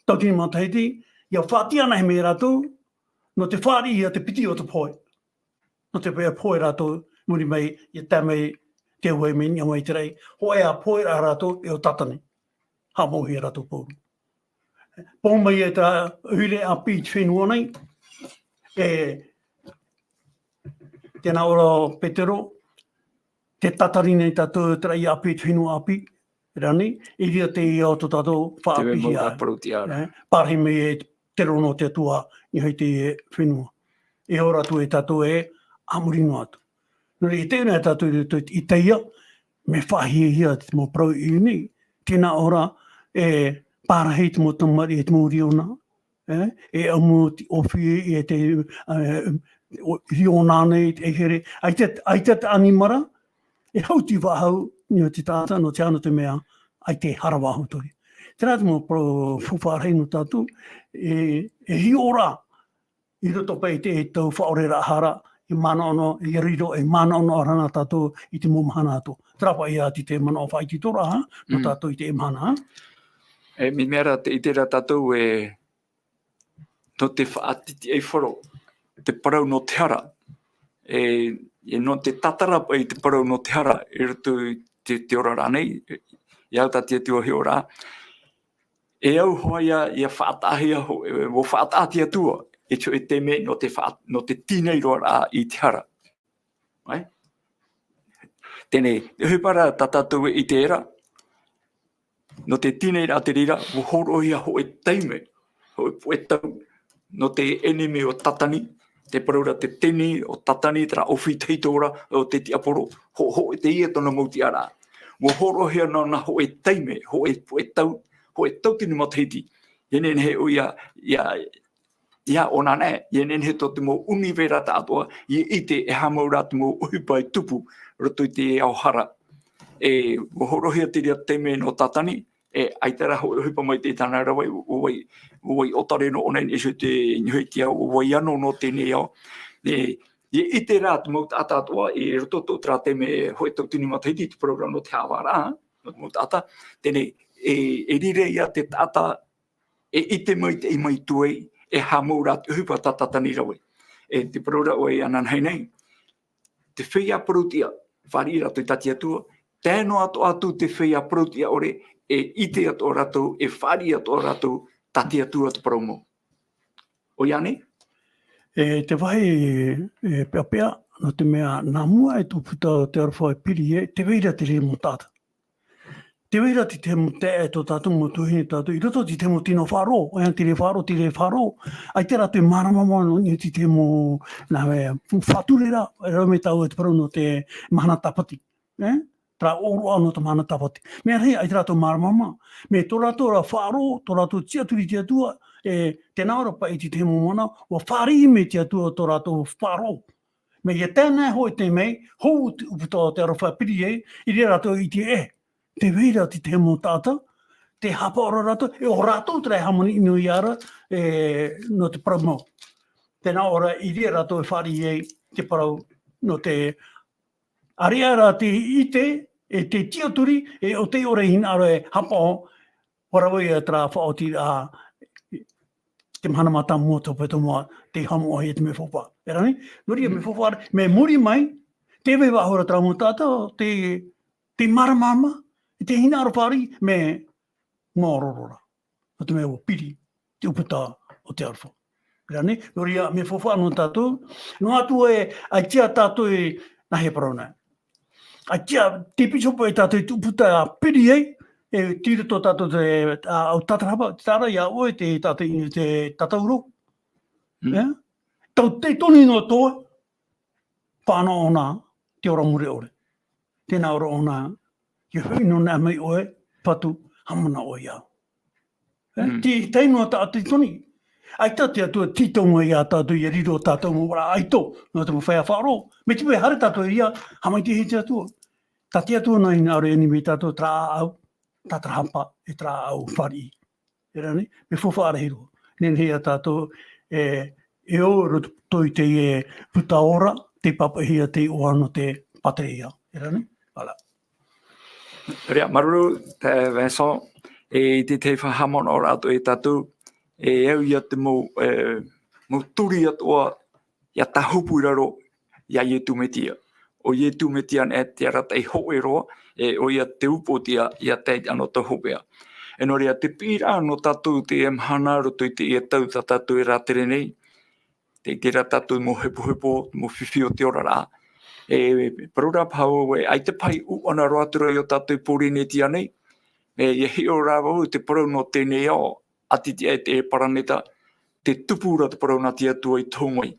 tauatini matahiti, ia faʻatiʻa ana mai rātou, nō te fāriʻi ia te piti o te pohe. Nō te pohe rātou, muri mai, ia tae mai, te auahi mai, niʻa mai te raʻi, hōʻē ā pohe ra rātou, e ʻo Tātani. Haʻamauhia rātou pauroa. Pō mai e terā ʻoire ʻāpī i te fenua nei, e, tēnā ʻō ra Petero, tē tatari nei tātou terā ʻāpī i te fenua ʻāpī, rānei, i reira te ao tō tātou faʻaʻāpīhia. Te mea mau parau tiʻa ra. E, pārahi mai e te rō nō te Atua, i niʻa i te fenua. E ora atu e tātou e, a muri noa atu. Nō reira, i teie nei tātou i roto i Itaia, mea faʻahiahia te mau parau i ʻō nei, tēnā ʻō ra, e pārahi te mau tamariʻi, e te mau riona, e, e ʻamu te ʻōfī, e te, e, o, riona nei, e here, ʻaita, ʻaita te ʻanimara, e hauti faʻahou, nō te taʻata, nō te aha, nō te mea, ʻaita e hara faʻahou atoʻa. Terā te mau parau faufaʻa rahi nō tātou, e, e hiʻo ra, i roto paʻi i te, i te faʻaoreraʻa hara, e manaʻo noa, e riro, e manaʻo noa ra na tātou i te mau mahana atoʻa. Terā paʻi ia te, te manaʻo faʻaitoitoraʻa, nō Mm. tātou i te mahana. E, mea, mea ra te, i terā tātou e, nō te faʻatitiʻaifaro, te parau nō te hara. E, e nō te tātara paʻi te parau nō te hara, i roto i te, te oraraʻa nei, e, i au tā te Atua hiʻoraʻa. E au hoʻi ia, ia faʻataʻahia ho-, e, ʻua faʻataʻa te Atua, i te hōʻē taime nō te faʻa-, nō te tīnairoaraʻa i te hara. Right? Teie, te ʻohipa ra tā tātou e ʻite ra, nō te tīnairaʻa te reira, ʻua hōroʻahia hōʻē taime, hōʻē puʻe tau, nō te ʻenemi o Tātani, te parau ra te teni o Tātani, terā ʻōfī tahito ra o te tiaporo, ho-, hōʻē teie tōna mau tiʻaraʻa. ʻUa hōroʻahia nōna hōʻē taime, hōʻē puʻe tau, hōʻē tauatini matahiti. ʻIa nehenehe ʻoia, ʻia, ʻia ʻōna anaʻe, ʻia nehenehe tō te mau ʻunivera tāʻatoʻa, ʻia ʻite e aha mau rā te mau ʻohipa e tupu, roto i te ao hara. E, ʻua hōroʻahia te reira taime nō Tātani, e, ʻaita rā hōʻē ʻohipa maitaʻi tāna rave, ʻua vai, ʻua vai ʻōtare noa ʻōna i niʻa iho i te, i niʻa iho i te ao, ʻua vai ʻano nō teie nei ao. E, ʻia ʻite rā te mau taʻata atoʻa, i roto tō terā taime hōʻē tauatini matahiti te parau ra nō te haʻavāraʻa, nō te mau taʻata, teie, e, e riro ia te taʻata, e ʻite maitaʻi mai atu ai, e aha mau rā te ʻohipa tā Tātani i rave. E te parau ra ʻoe ananahi nei, te feiā parau tiʻa, fāriʻi rātou i tā te Atua, tae noa atoʻa atu te feiā parau tiʻa ʻore, e ʻite atoʻa rātou, e fāriʻi atoʻa rātou, tā te Atua te parau mau. ʻOia ānei? E te vāhi, e, peʻapeʻa, nō te mea, nā mua e tō puta o te aroha e piri e, tē vai ra te reira mau taʻata. Tē vai ra te tahi mau taeaʻe tō tātou mau tuahine tātou, i roto i te tahi mau tino faʻaroʻo, ʻoia te reira faʻaroʻo, te reira faʻaroʻo, ʻaita rātou e māramarama noa i niʻa i te tahi mau, nā, e, faʻatureraʻa, e rave mai tāua te parau nō te mahana tāpati. E? Terā ʻōroʻa nō te mahana tāpati. Mea rahi, ʻaita rātou māramarama. Mea tō rātou ra faʻaroʻo, tō rātou tiʻaturi i te Atua, e, tēnā ʻō ra paʻi i te tahi mau mahana, ʻua fāriʻi mai te Atua tō rātou faʻaroʻo. Mea ʻia tae ana hōʻē taime, hou te ʻūputa o te aroha e piri ai, i reira rātou e ʻite, e, tē vai ra te tahi mau taʻata, tē haʻapaʻo ra rātou, e ʻo rātou terā e hāmani noa ia ra, e, nō te parau mau. Tēnā ʻō ra, i reira rātou e fāriʻi ai te parau nō te, ʻāreʻa rā te ʻite, E te tiʻaturi, e ʻo te ʻore hinaʻaro e hapaʻo, ʻua rave ia terā faʻaotiraʻa, te mahana mātāmua, te hōpeʻa tomoʻa, tei haʻamoʻahia te mea faufaʻa. E rā nei, nō reira, mea faufaʻa, mea muri mai, tē vai faʻahou ra terā mau taʻata, te, te māramarama, te hinaʻaro fāriʻi, mea maoro roa ra. Nō te mea ʻua piri te ʻūputa o te aroha. Rā nei, nō reira, mea faufaʻa nō tātou, noa atu e, ʻaita tātou e, nā hea parau nei. ʻAita, tē piti hōpeʻa ia tātou i te ʻūputa piri ai, e tei roto tātou te, ā, ʻo tātarahapa, te tāra ia ʻoe, te tātou i te tatauro. Mm. E? Tau te tonu noa atoʻa, fānaʻo ʻōna, te ora mure ʻore. Tēnā ora ʻōna, ʻia hoʻi noa mai ʻoe, patu, haʻamanaʻo ʻoe iāʻu. E, Mm. tei, tei noa taʻata i toni. ʻAita te Atua tītau mai ia tātou, ʻia riro tātou mau ora ʻaito, nō te mau feiā faʻaroʻo. Mai te peu e haere tātou i reira, haʻamaitaʻihia te Atua. Tā te Atua nā hinaʻaro e ani mai ia tātou terā ʻāʻau, tātarahapa, e terā ʻāʻau fāriʻi. E rā nei, mea faufaʻa rahi roa. Nehenehe ia tātou, e, e ʻō i roto i teie puta ora, tei pāpaʻihia te iʻoa nō te pātereia. E rā nei, voilà. Nō reira, māuruuru, e, Vincent, e, i te tahi faʻahaʻamanaʻoraʻa atoʻa ia tātou, e au ia te mau, e, mau turi atoʻa, ʻia tāhupu i raro iā Ietu Metia. ʻO Ietu Metia anaʻe te arataʻi hōʻē roa, e ʻoia te upoʻotiʻa ʻia tae i te anotau hopeʻa. E nō reira, te piʻiraʻa nō tātou i teie mahana roto i teie tau tā tātou e rātere nei, tē ʻite ra tātou mau hepohepo, mau fifi o te oraraʻa. E parau ra paha vau ē, ʻaita paʻi ʻuʻana roa atu ra ia tātou i Pōrīnetia nei, e, ʻia hiʻo ra vau i te parau nō teie nei ao, ʻati tiʻa e te paraneta, tē tupu ra te parau nā te Atua i tohu mai.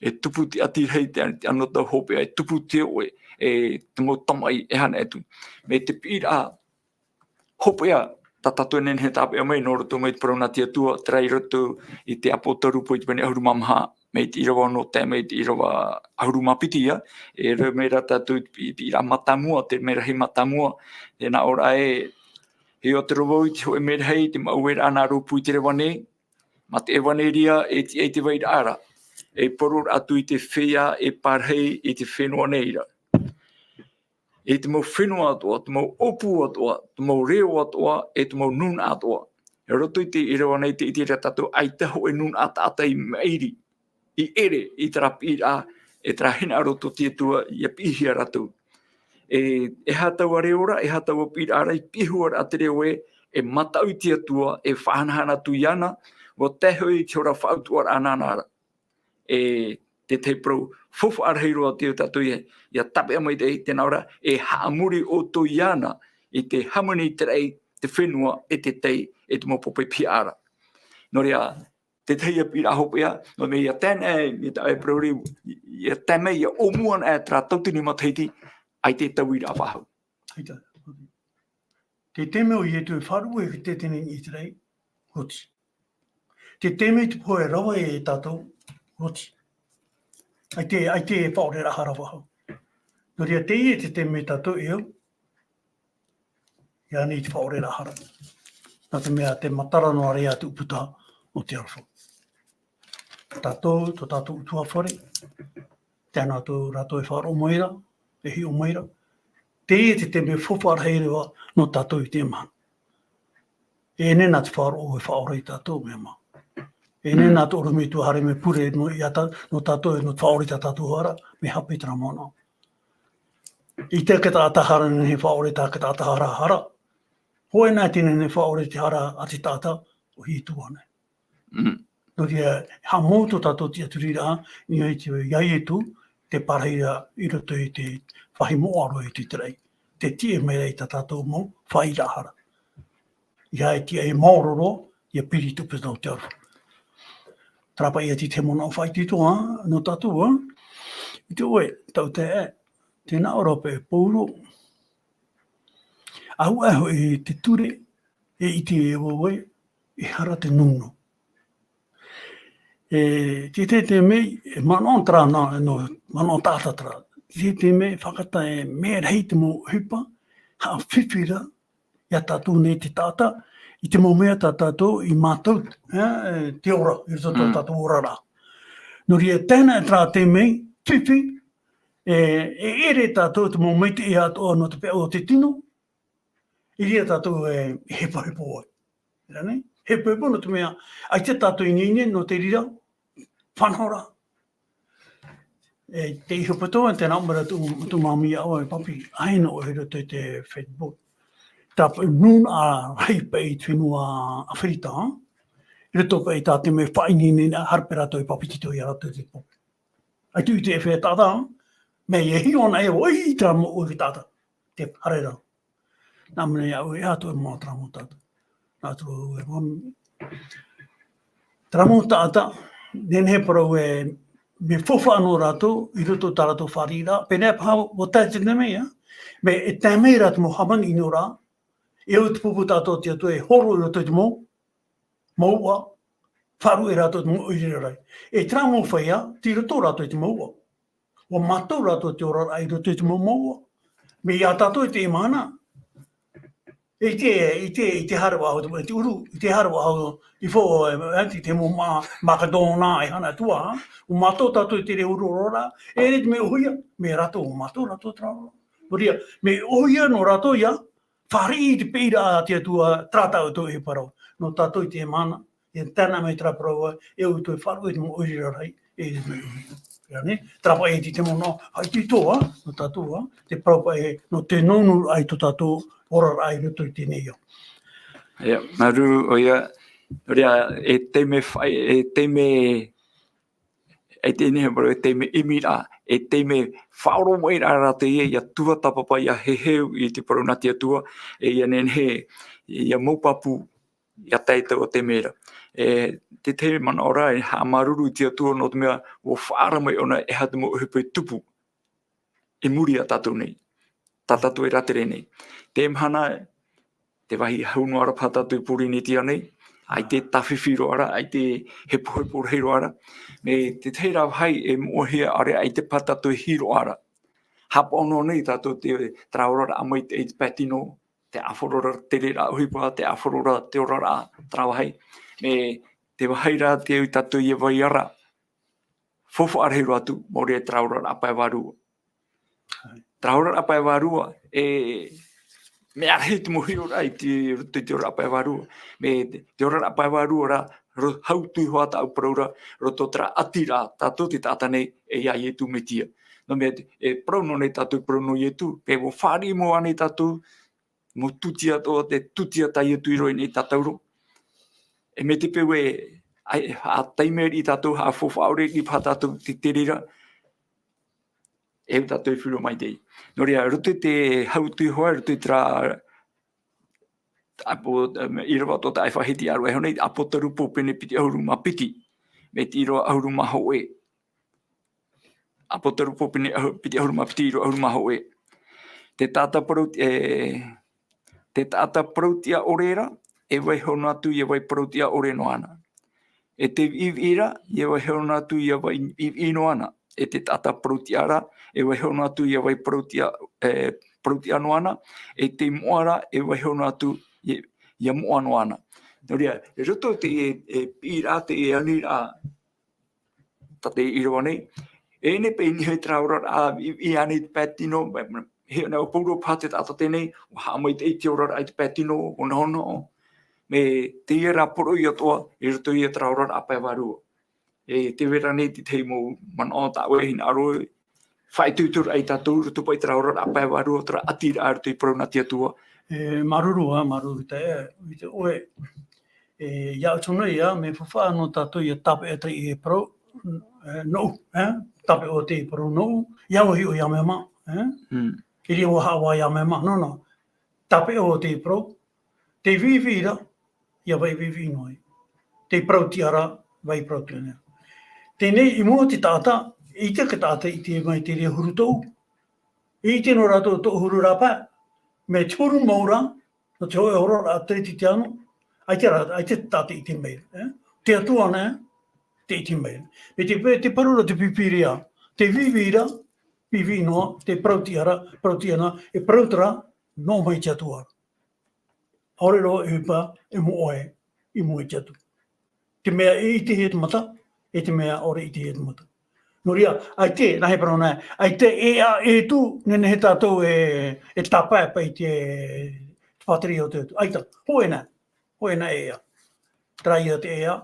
E tupu te ʻati rahi, te, te anotau hopeʻa, e tupu te oʻe, e te mau tamaʻi, e aha atu. Mai te piʻiraʻa hopeʻa, tā tātou e nehenehe e tāpeʻa mai, nō roto mai te parau nā te Atua, terā i roto i te Apotarupo i te pene ʻahuru mā maha, mai te ʻīrava ono tae mai te ʻīrava ʻahuru mā piti ia, e rave mai ra tātou i te pi-, piʻiraʻa mātāmua, te merahi mātāmua, e nā ʻō ra ē, e hiʻo atu ra vau i te hōʻē merahi, te maueraʻa nā rōpū i te reva nei, mā te ʻEvaneria e tiʻa i te vairaʻa ra, e parau ra atu i te feiā e parahi i te fenua nei ra. E te mau fenua atoʻa, te mau ʻōpū atoʻa, te mau reo atoʻa, e te mau nūnaʻa atoʻa. I roto i te ʻīrava nei tē ʻite ra tātou ʻaita hōʻē nūnaʻa taʻata i maʻiri, i ʻere, i terā piʻiraʻa, e terā hinaʻaro tō te Atua, ʻia piʻihia rātou. E, e aha taua reo ra, e aha taua piʻiraʻa ra, i piʻihia ra te reo ē, e mataʻu i te Atua, e faʻahanahana atu iāna, ʻua tae hoʻi i te hora faʻautuʻaraʻa nāna ra. E te tahi parau faufaʻa rahi roa tei tātou ʻia, ʻia tāpeʻa maitaʻi, tēnā ʻō ra, e haʻamori ʻoutou iāna i te hāmani i te raʻi, te fenua, e te tai, e te mau pape pihaʻa ra. Nō reira, te tahi ia piʻiraʻa hopeʻa, nō te mea ʻia tae nei, mai tā ʻoe parau ra, ʻia tae mai, ʻia ʻōmua anaʻe terā tauatini matahiti, ʻaita e tauiraʻa faʻahou. ʻAita. Te taime ʻo Ietu e faʻaruʻe i te tini i te raʻi, ʻoti. Te taime i te pohe e rave ai e tātou, ʻoti. ʻAita, ʻaita e faʻaʻoreraʻa hara faʻahou. Nō reira, teie te taime tātou e au, ʻia ani i te faʻaʻoreraʻa hara. Nā te mea, tē matara noa ra ia te ʻūputa o te aroha. Tātou, tō tātou ʻutuāfare, tē nā tō rātou e faʻaroʻo mai ra, e hiʻo mai ra. Teie te taime faufaʻa rahi roa nō tātou i teie mahana. E nehenehe nā te faʻaroʻo e faʻaora ia tātou, mea maha. E nehenehe nā te ʻorometua haere mea pure nō, ia tā-, nō tātou, nō te faʻaora i tā tātou hara, mea hape terā manaʻo. ʻIte ake taʻata hara, nehenehe faʻaora i tā ake taʻata hara, hara. Hōʻē anaʻe te nehenehe faʻaora i te hara a te taʻata, ʻo Ietu anaʻe. Mm. Nō reira, haʻamau tō tātou tiʻaturiraʻa, i niʻa i te, ia Ietu, te parahiraʻa i roto i te fāhi moʻa roa i te raʻi. Te tiʻa mai ra i tā tātou mau fāʻiraʻa hara. ʻIa, e tiʻa e maoro roa, ʻia piri i te ʻūputa o te aroha. Terā paʻi ia te tahi manaʻo faʻaitoito, ā, nō tātou, ā. ʻIte ʻoe, taʻu taeaʻe, tē nā ʻō ra paʻi e Pauro, ʻaore hoʻi te ture, e ʻite e vau ē, e aha ra te nūnaʻa. E, te, te, te mea, e manaʻo terā nā, nō, manaʻo taʻata terā. Te, te mea, fakaʻatā e mea rahi te mau ʻohipa, haʻafifi ra, ia tātou nei te taʻata, i te mau mea tā tātou i mātau, e, e, te ora, i roto tō Mm. tātou oraraʻa. Nō reira, tēnā e terā te mea, fifi, E, e ʻere tātou te mau maitaʻi atoʻa nō te peʻa o te tino, i reira tātou e hepohepo ai. Rā nei? Hepohepo nō te mea, ʻaita tātou i ineine nō te reira, fānaʻo rā. E, te iho poto, e tēnā mai rā tō, tō māmī ia ʻoe, papi, ʻaita nō ʻoe i roto i te Facebook. Tā paʻi nūnaʻa rahi paʻi i te fenua ʻAferika, i roto paʻi tā te mea faʻaineine, haere paʻi rātou e papi tito ia rātou te papi. ʻAita i te e fea taʻata, mea e hiʻo ana e ʻoe i terā mau ʻoire taʻata, te haere rā. Nā mea ia ʻoe, e aha tō mau terā mau taʻata. Nā tō ʻoe mau. Terā mau taʻata, nehenehe parau e, mea faufaʻa noa rātou, i roto tā rātou fāriʻi ra, pēnei paha, ʻua tae te mea, mea e tae mai rā te mau hāmani ʻino ra, e au te pupu tātou te Atua e horo i roto i te mau, mouʻa, faʻaruʻe rātou te mau ʻoire rahi. E terā mau feiā, tei roto rātou i te mouʻa. ʻUa mātau rātou te oraraʻa i roto i te mau mouʻa. Mea ia tātou i te mahana. I te, i te, i te haere vau, i te uru, i te haere vau, i fo, e, e, i te mau mā, makadona, e hana tua, ha? ʻUa mātau tātou i te reo uru oraraʻa, e rei te mea ʻohia, mea rātou, ʻua mātau rātou te rā. Nō reira, mea ʻohia nō rātou ia, fāriʻi i te peʻiraʻa a te Atua, terā tātou e parau. Nō tātou i te mahana, e tēnā mai terā parau, e au te faʻaruʻe i te mau ʻoire rahi, e te mau ʻoire. Ia nei, terā paʻi e te mau nō, hai te toa, nō tātou, ā, te parau paʻi, nō te nūnaʻa i tō tātou oraraʻa i roto i teie nei ao. Ia, māuruuru, ʻoia, nō reira, e te mea fa-, e te mea, e te nehenehe parau, e te mea ʻimiraʻa, e te mea faʻaroʻo mai rā, rā teie, ia tuatāpapa, ia heheu i te parau nā te Atua, e ia nehenehe, ia mau pāpū, ia tae atu i te mea ra. E, te tahi manaʻo ra, e haʻamāuruuru i te Atua nō te mea ʻua faʻaara mai ʻōna e aha te mau ʻohipa e tupu i muri ia tātou nei. Tā tātou e rātere nei. Te mahana, te vāhi hau noa ra paha tātou i Pōrīnetia nei, ʻaita e tāfifi roa ra, ʻaita e hepohepo rahi roa ra. Mea te tahi ra vāhi e moʻehia ʻaore ʻaita paha tātou e hiʻo ra. Haʻapaʻo noa nei tātou te, terā oraraʻa maitaʻi i te pae tino, te ʻāfaro ra te reira ʻohipa, te ʻāfaro ra te oraraʻa, terā vāhi. Mea te vāhi ra te au tātou ia vai ra. Faufaʻa rahi roa atu, maori terā oraraʻa pae vārua. Terā oraraʻa pae vārua, e, mea rahi te mau hiʻoraʻa i te, roto i te oraraʻa pae vārua. Mea te, te oraraʻa pae vārua ra, ro-, hautū hoʻi tāʻu parau ra, roto terā ʻati ra, tātou te taʻata nei, e ia Ietu Metia. Nō mea, e parau noa nei tātou parau nō Ietu, pē ʻua fāriʻi mau ānei tātou, mau tūtia atoʻa, te tūtia tā Ietu i roaʻa nei tātou ra. E mai te peu e, ai, haʻataime riʻi tātou, haʻafaufaʻa ʻore riʻi paha tātou te tere ra, e au tātou e fifi mai te. Nō reira, roto i te hautū hoʻi, roto i terā, apo-, em, ʻīrava atoʻa tā e faʻahiti ʻāruʻe iho nei, ʻĀpōtarupo pene piti ʻahuru mā piti, mai te ʻīrava ʻahuru mā hōʻē. ʻĀpōtarupo pene ʻahu-, piti ʻahuru mā piti, ʻīrava ʻahuru mā hōʻē. Te taʻata parau-, e, te taʻata parau-tiʻa ʻore ra, e vaiiho noa atu ia vai parau-tiʻa ʻore noa na. E te viʻiviʻi ra, e vaiiho noa atu ia vai viʻiviʻi noa na. E te taʻata parau-tiʻa ra, e vaiiho noa atu ia vai parau-tiʻa, e, parau-tiʻa noa na. E te moʻa ra, e vaiiho noa atu ia, ia moʻa noa na. Nō reira, i roto i te, e, e piʻiraʻa, te, e aniraʻa, tā te ʻīrava nei. E nehenehe paʻi i niʻa i terā oraraʻa, i, i ʻō nei te pae tino, ma-, ma-, e hiʻo nei ʻo Pauro paha te taʻata teie nei, ʻua haʻamaitaʻi i te oraraʻa i te pae tino, ʻua nohonoho. Mea teie rā poroʻi atoʻa, i roto ia terā oraraʻa pae vārua. E tē vai ra nei te tahi mau manaʻo tā ʻoe e hinaʻaro, faʻaitoitoraʻa ia tātou, roto paʻi terā oraraʻa pae vārua, terā ʻati ra roto i te parau nā te Atua. E, māuruuru, ā, māuruuru te, i te ʻoe. E, ia ʻoutou nei, ā, mea faufaʻa noa tātou ia tāpeʻa terā e parau, e, nōʻu, e, tāpeʻa ʻo te parau nōʻu, ia vaiiho ia mea mā, e? Hmm. I reira ʻua haʻavā ia mea mā, nō, nō. Tāpeʻa ʻo te parau, te viʻiviʻi ra, ia vai viʻiviʻi noa ai. Te parau-tiʻa ra, vai parau-tiʻa noa. Teie nei, i mua i te taʻata, i te taʻata i ʻite mai te reo huru tōʻu. I ʻite noa rātou tōʻu huru rā pae, mea te huru mau ra, nō te hōʻē oraraʻa teretetiano, ʻaita rā, ʻaita te taʻata i ʻite mai ra, e? Te Atua na, e? Te ʻite mai ra. Mea te, te parau ra te Pīpīria, te viʻiviʻi ra, viʻiviʻi noa, te parau-tiʻa ra, parau-tiʻa noa, e parau terā, nō mai te Atua ra. ʻAore roa e ʻohipa, e moʻe, i mua i te Atua. Te mea e ʻitehia e te mata, e te mea ʻaore ʻitehia e te mata. Nō reira, ʻaita, nā hea parau nā, ʻaita e ʻā, e tū, nehenehe tātou e, e tāpae paʻi i te, te pātireia o te Atua. ʻAita, hōʻē nā, hōʻē nā e ʻā. Terā ia te ʻēʻa,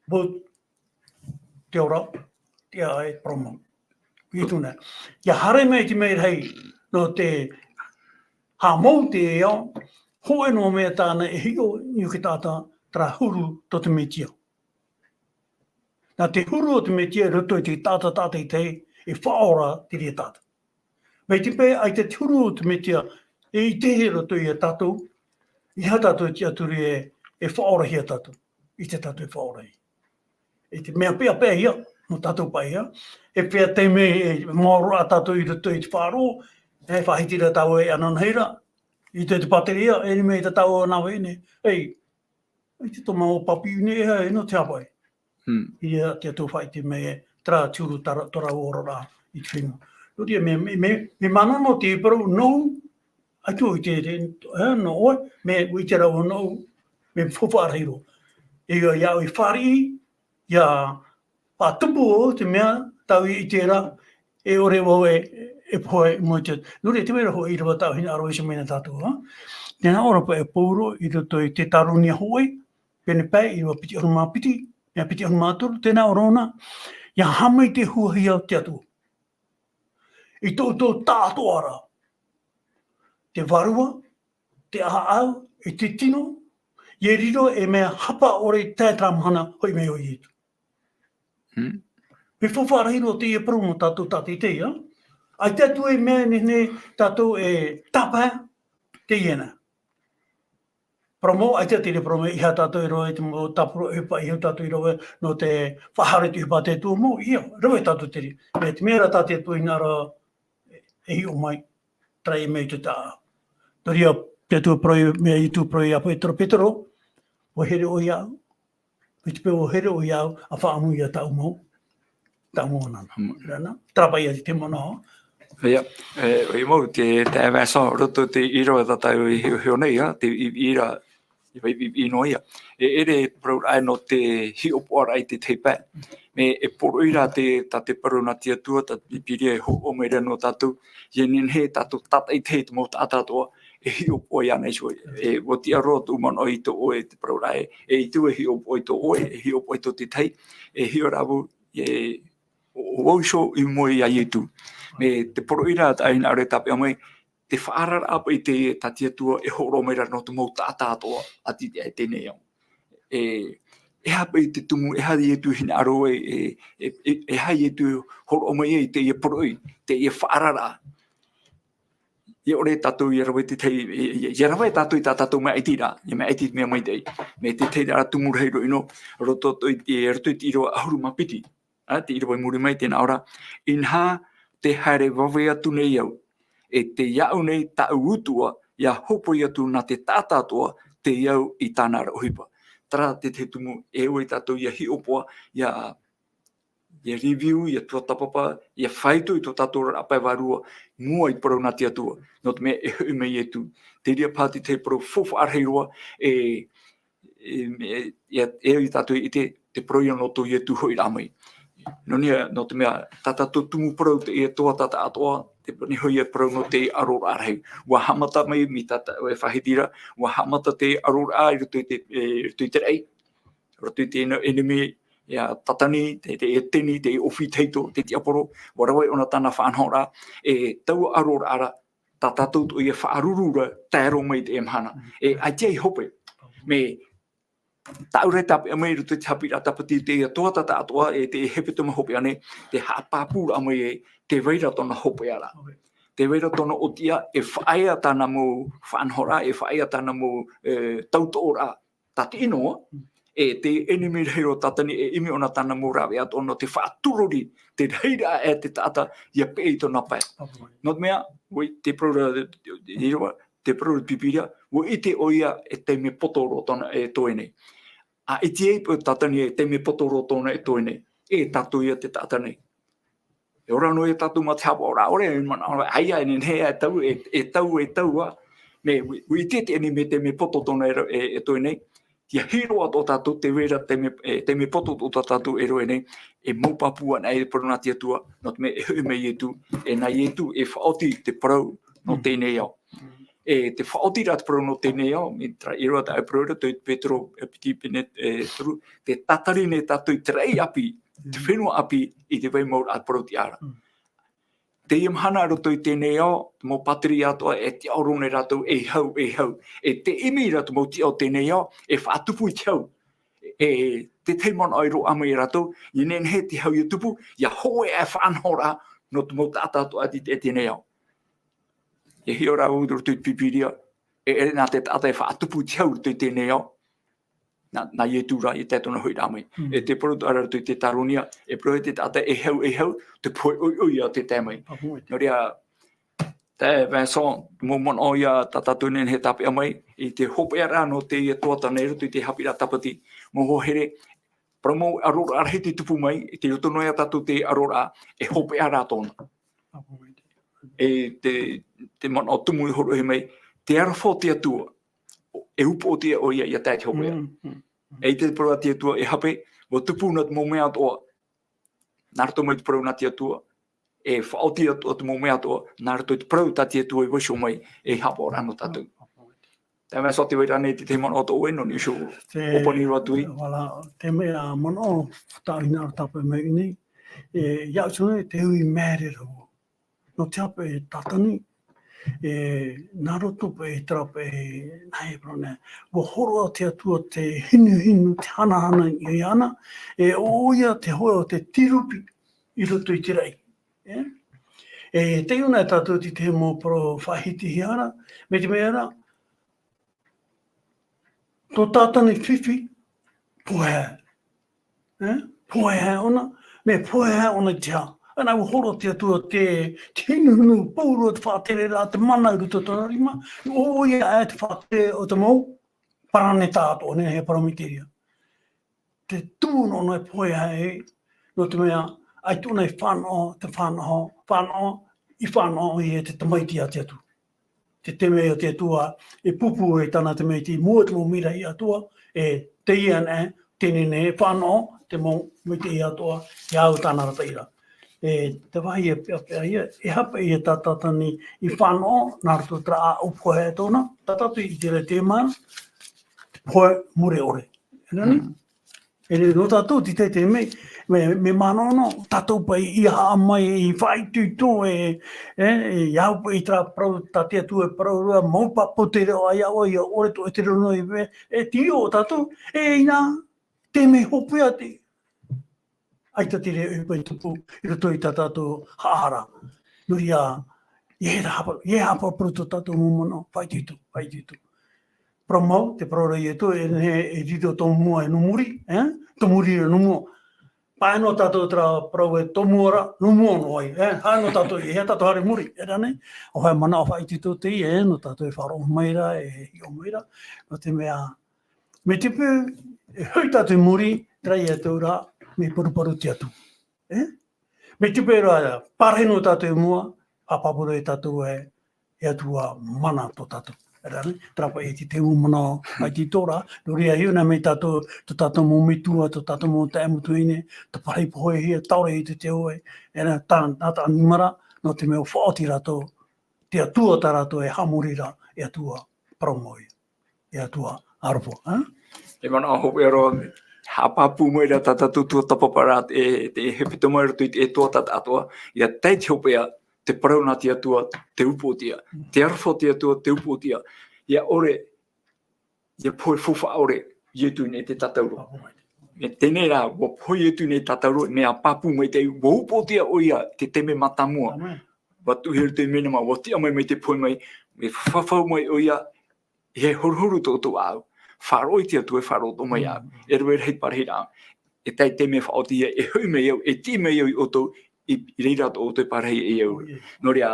Buddha, te ora, te ʻā e parau mau. ʻIa tū nā. ʻIa haere mai te mea rahi, nō te haʻamou te ʻēʻa, hōʻē noa mea tāna e hiʻo, i te taʻata, terā huru tō te Mesia. Nā te huru o te Mesia i roto i te taʻata, taʻata i te, e faʻaora te reira taʻata. Mai te peu ʻaita te huru o te Mesia, e ʻitehia i roto ia tātou, ʻeiaha tātou e tiʻaturi e, e faʻaorahia tātou, ʻite tātou e faʻaorahia. E te mea peʻapeʻa ia, nō tātou paʻi ia, e pea te mea e maoro ā tātou i roto i te faʻaroʻo, e faʻahiti ra tāua e ananahi ra, i te, te pātireia, e rima i tā tāua nā vahine, ei, ʻaita tō māua papi nei, e, e nō te hāpaʻi. Hmm. Ia te Atua faʻaʻite mai, terā te huru tara-, tō rāua oraraʻa i te fenua. Nō reira, me, me, me, me manaʻo te parau nō, ʻaita i te, te, e, nō ʻoe, me, i te rāua nō, me faufaʻa rahi roa. E ia, ia au i fāriʻi, ia faʻatupu au te mea, tāua i ʻite ra, e ʻore vau e, e pohe mai te, nō reira, te mea ra hoʻi ʻīrava tāʻu hinaʻaro e ʻite mai nā tātou, ha? Tē nā ʻō ra paʻi Pauro i roto i Tetaronia hōʻē, pene pae, ʻīrava piti ʻahuru mā piti, mea piti ʻahuru mā toru, tē nā ʻō ra ʻōna, ʻia haʻamaitaʻihia te Atua. I tō ʻoutou taʻatoʻaraʻa. Te vārua, te ʻāʻau, e te tino, ʻia riro ei mea hapa ʻore i terā mahana hoʻi mai ʻo Ietu. Hmm. Mea faufaʻa rahi roa teie parau nō tātou tātaʻitahi, ā? ʻAita atu e mea nehenehe tātou e tāpae teie nei. Parau mau, ʻaita te reira parau mau, ʻeiaha tātou e rave i te mau tāpura ʻohipa, ʻeiaha tātou e rave nō te faʻahaere te ʻohipa a te Atua mau, ʻia, rave tātou te reira. Mea te mea ra tā te Atua hinaʻaro e hiʻo mai, terā ia mea i te taʻa. Nō reira, te Atua parau, mea Ietu parau ia Petero, Petero, ʻua here ʻoe iāʻu, mai te peu ʻua here ʻoe iāʻu, ʻa faʻaʻamu ia tāʻu mau, tāʻu mau ʻānana. Terā paʻi ia te manaʻo. ʻIa, e, ʻoia mau, te, te Vincent, roto te ʻīrava tā tātou i hiʻohiʻo nei, ā, te i, ʻīrava, i vai, i, i noa ia. E, ʻere parau ra nō te hiʻopoʻaraʻa i te tahi pae. Mea e poroʻi ra te, tā te parau nā te Atua, tā te Pīpīria e hōroʻa mai ra nō tātou, ʻia nehenehe tātou tātaʻitahi te mau taʻata atoʻa, e hiʻopoʻa iāna iho. E, ʻua tiʻa roa tōʻu manaʻo i tō ʻoe te parau ra e, e ʻaita e hiʻopoʻa i tō ʻoe, e hiʻopoʻa i tō te tahi, e hiʻo rā vau, e, ʻo, ʻo vau iho i mua iā Ietu. Mea te poroʻi ra, tā hinaʻaro e tāpeʻa mai, te faʻaararaʻa paʻi te, tā te Atua e hōroʻa mai ra nō te mau taʻata atoʻa, ʻati te, teie nei ao. E, e aha paʻi te tumu, e aha Ietu hinaʻaro e, e, e, e, e aha Ietu hōroʻa mai ai teie poroʻi, teie faʻaararaʻa. ʻIa ʻore tātou ʻia rave te tahi, ʻia, ʻia, ʻia rave tātou i tā tātou maʻitiraʻa, ʻia maʻiti te mea maitaʻi. Mea te tahi ra tumu rahi roa ʻino, roto i te, roto i te ʻīrava ʻahuru mā piti. Ā, te ʻīrava i muri mai, tē nā ʻō ra, inaha tē haere vave atu nei au, e tei iāʻu nei tāʻu Atua, ʻia hōpoi atu nā te taʻata atoʻa, tei au i tāna ra ʻohipa. Terā te, te tumu, e ʻua tātou ʻia hiʻopoʻa, ʻia, ʻia review, ʻia tuatāpapa, ʻia faito i tō tātou oraraʻa pae vārua, mua i te parau nā te Atua, nō te mea e hoʻi mai Ietu. Te reira paʻi te parau faufaʻa rahi roa, e, e, e, e, e tātou i te, te parau ia nō tō Ietu hoʻiraʻa mai. Nō niʻa, nō te mea, tā tātou tumu parau teie tuatāpapa atoʻa, te parau nei hoʻi e parau nō te aroraʻa rahi. ʻUa haʻamata mai, mai tā, tā, e faʻahiti ra, ʻua haʻamata te aroraʻa i roto i te, e, i roto i te raʻi. Roto i te ʻenemi, ʻia Tātani, te, te ʻeteni, te ʻōfī tahito, te tiaporo, ʻua rave ʻōna tāna faʻanahoraʻa, e taua aroraʻa ra, tā tātou atoʻa ʻia faʻaruru ra, tae roa mai i teie mahana. Mm. E, ʻaita i hope. Mea, tāʻu ra e tāpeʻa mai i roto i te haʻapiʻiraʻa tāpati teie tuatāpapa atoʻa, e te hepetoma hopeʻa nei, te haʻapāpūraʻa mai e, tē vai ra tōna hopeʻaraʻa. Ok. Tē vai ra tōna ʻōtiʻa, e faʻaea tāna mau faʻanahoraʻa, e faʻaea tāna mau, e, tautoʻoraʻa, tā te ʻino, e te ʻenemi rahi roa o Tātani e ʻimi ʻōna tāna mau rāveʻa atoʻa nō te faʻaturori, te rahiraʻa e te taʻata, ʻia peʻe i tōna pae. Nō te mea, ʻua ʻite te parau ra, ʻīrava, te parau ra Pīpīria, ʻua ʻite ʻoia e taime poto roa tōna e toe nei. ʻA ʻite ai paʻi Tātani e taime poto roa tōna e toe nei. E tātou ia te taʻata nei. E ora noa ia tātou mā te haʻapaʻoraʻa, ʻaore, e manaʻo, ʻaita, e nehenehe, e tau, e, e tau, e tau, ā. Mea, ʻua, ʻua ʻite te ʻenemi e taime poto tōna e, e, e toe nei. ʻia hiʻo atoʻa tātou te vai ra, te mea, e, te mea poto atoʻa tā tātou e rave nei, e mau pāpū anaʻe te parau nā te Atua, nō te mea e hoʻi mai Ietu, e nā Ietu e faʻaoti te parau nō Mm. teie nei ao. Mm. E te faʻaoti ra te parau nō teie nei ao, mai terā ʻīrava tā ʻoe e parau ra, tō Petero, e piti pene, e toru, tē tātari nei tātou i te raʻi ʻāpī, te Mm. fenua ʻāpī, i te vai mau ra te parau tiʻa ra. Mm. Teie mahana i roto i teie nei ao, te mau pātireia atoʻa, e tiʻaoro nei rātou, e hau, e hau. E te ʻimi ra te mau tiʻa o teie nei ao, e faʻatupu i te hau. E, te tahi manaʻo i roaʻa mai ia rātou, ʻia nehenehe te hau ʻia tupu, ʻia hōʻē e faʻanahoraʻa, nō te mau taʻata atoʻa i te, teie nei ao. E hiʻo ra vau i roto i te Pīpīria, e ʻere nā te taʻata e faʻatupu i te hau i roto i teie nei ao. Nā, nā Ietu rā, ʻia tae tōna hoʻiraʻa mai. Mm. E te parau atoʻa ra i roto i te Tētaronia, e parau te taʻata e hau, e hau, te pohe ʻoiʻoi ʻia tae mai. Pāpū mai te Nō reira, taeaʻe Vincent, mau manaʻo ia tā tātou e nehenehe e tāpeʻa mai, i te hopeʻa ra nō teie tuatāne i roto i te haʻapiʻiraʻa Tāpati, mau hoa here, parau mau aroraʻa rahi tei tupu mai, i te roto noa ia tātou te aroraʻa, e hopeʻa ra tōna. Pāpū mai te E te, te manaʻo tumu i hōroʻahia mai, te aroha o te Atua, e upoʻotiʻa ʻoia ʻia tae i te hopeʻa. Mm, mm, mm. E ʻite te parau a te Atua, e hape, ʻua tupu na te mau mea atoʻa, nā roto mai te parau nā te Atua, e faʻaoti atoʻa te mau mea atoʻa, nā roto i te parau tā te Atua i vaiiho mai, e haʻapaʻo ra nō tātou. Taeaʻe Vincent, tē vai ra ānei te tahi manaʻo tō ʻoe, nō niʻa iho, Te ʻōpani roa atu i. Voilà, te mea manaʻo, faʻaʻite ra tāpeʻa mai nei, e, ʻia ʻite nei, te ui māere ra. Nō te hape e Tātani, e, nā roto paʻi i terā paʻi, nā e parau nei, ʻua hōroʻa te Atua te hinuhinu, te hanahana i ʻō ia ana, e, ʻoia te hōʻē o te tīrupi i roto i te raʻi. E, e, tei ʻō na e tātou te, te mau parau faʻahitihia ra, mai te mea ra, tō Tātani fifi, pohe. E? Pohe ʻōna, mea pohe ʻōna i te aha? Ana, ʻua hōroʻa te Atua te, te hinuhinu, pauroa te faʻatereraʻa, te mana i roto i tōna rima, ʻoia ē te faʻatere o te mau paraneta atoʻa, nē, e paramiteria. Te tumu nōna e pohe ai, nō te mea, ʻaita ʻōna i fānaʻo, te fānaʻo, fānaʻo, i fānaʻo ʻoia e te tamaiti a te Atua. Te taime o te Atua, e pūpū e tāna tamaiti, mua te mau mīraʻa atoʻa, e teie anaʻe, teie nei, e fānaʻo, te mau maitaʻi atoʻa, ʻia au tāna arataʻiraʻa. E te vāhi e peʻapeʻa ia, e hape ia tā Tātani i fānaʻo, nā roto terā ʻāʻau pohe tōna, tā tātou i ʻite ra te mea, te pohe mure ʻore. E nā nei? Mm. E nō tātou, te tahi taime, mea, mea manaʻo, tātou paʻi i haʻamau, i faʻaitoito, e, e, e au paʻi i terā parau, tā te Atua e parau ra, mau pāpū te reo, ʻaita ʻoe, ʻaita ʻore tō ʻoe te reo noa iho, e, e tīaʻo tātou, e, inā, te mea hopeʻa te, ʻaita te reo e paʻi tupu, i roto i tā tātou haʻahara. Nō reira, ʻia haʻapa-, ʻia haʻapaʻo parau tō tātou mau manaʻo, faʻaitoito, faʻaitoito. Parau mau, te parau ra Ietu, e nehenehe e riro tō mua e nō muri, e? Tō muri e nō mua. Paʻi nō tātou terā parau e tō mua ra, nō mua noa ai, e? Haere nō tātou, e hea tātou haere muri, e rā nei? ʻAuhā e manaʻo faʻaitoito teie, e? Nō tātou e faʻaroʻo mai ra, e hiʻo mai ra, nō te mea, mai te peu, e hoʻi tātou i muri, terā ia tau ra, mea paruparu te Atua. E? Mai te peu ra, pārahi nō tātou i mua, haʻapāpū ra ia tātou e, e Atua mana tō tātou. E rā nei, terā paʻi te, te mau manaʻo, mai te tora, nō reira hiʻo na mai tātou, tō tātou mau metua, tō tātou mau taeaʻe mau tuahine, tē pārahi pohe hia, taore i te, te hoe, e rā, tā, nā tā ʻanimara, nō te mea ʻua faʻaoti rātou, te Atua tā rātou e haʻamori ra, e Atua parau mau ïa. E Atua aroha, ha? E manaʻo hopeʻa roa, haʻapāpū mai ra tā tātou tuatāpapa ra, e, te hepetoma i roto i te, e tuatāpapa atoʻa, ʻia tae i te hopeʻa, te parau nā te Atua, te upoʻotiʻa. Mm. Te aroha o te Atua, te upoʻotiʻa. ʻIa ʻore, ʻia pohe faufaʻa ʻore, Ietu nei te tātauro. E teie rā, ʻua pohe Ietu nei te tātauro, mea pāpū maitaʻi, ʻua upoʻotiʻa ʻoia, te taime mātāmua. Amen. ʻUa tuʻu i roto i te mea nā mua, ʻua tiʻa mai, mai te pohe mai, mea fafau mai ʻoia, e horuhoru tō ʻoutou ʻāʻau. Faʻaroʻo i te Atua e faʻaroʻo atoʻa mai iāʻu. Mm. E rave rahi te pārahiraʻa. E tae i te mea faʻaoti ïa, e hoʻi mai au, e tiʻi mai au ia ʻoutou, i, i reira tō ʻoutou pārahi e au. Oh, yeah. Nō reira,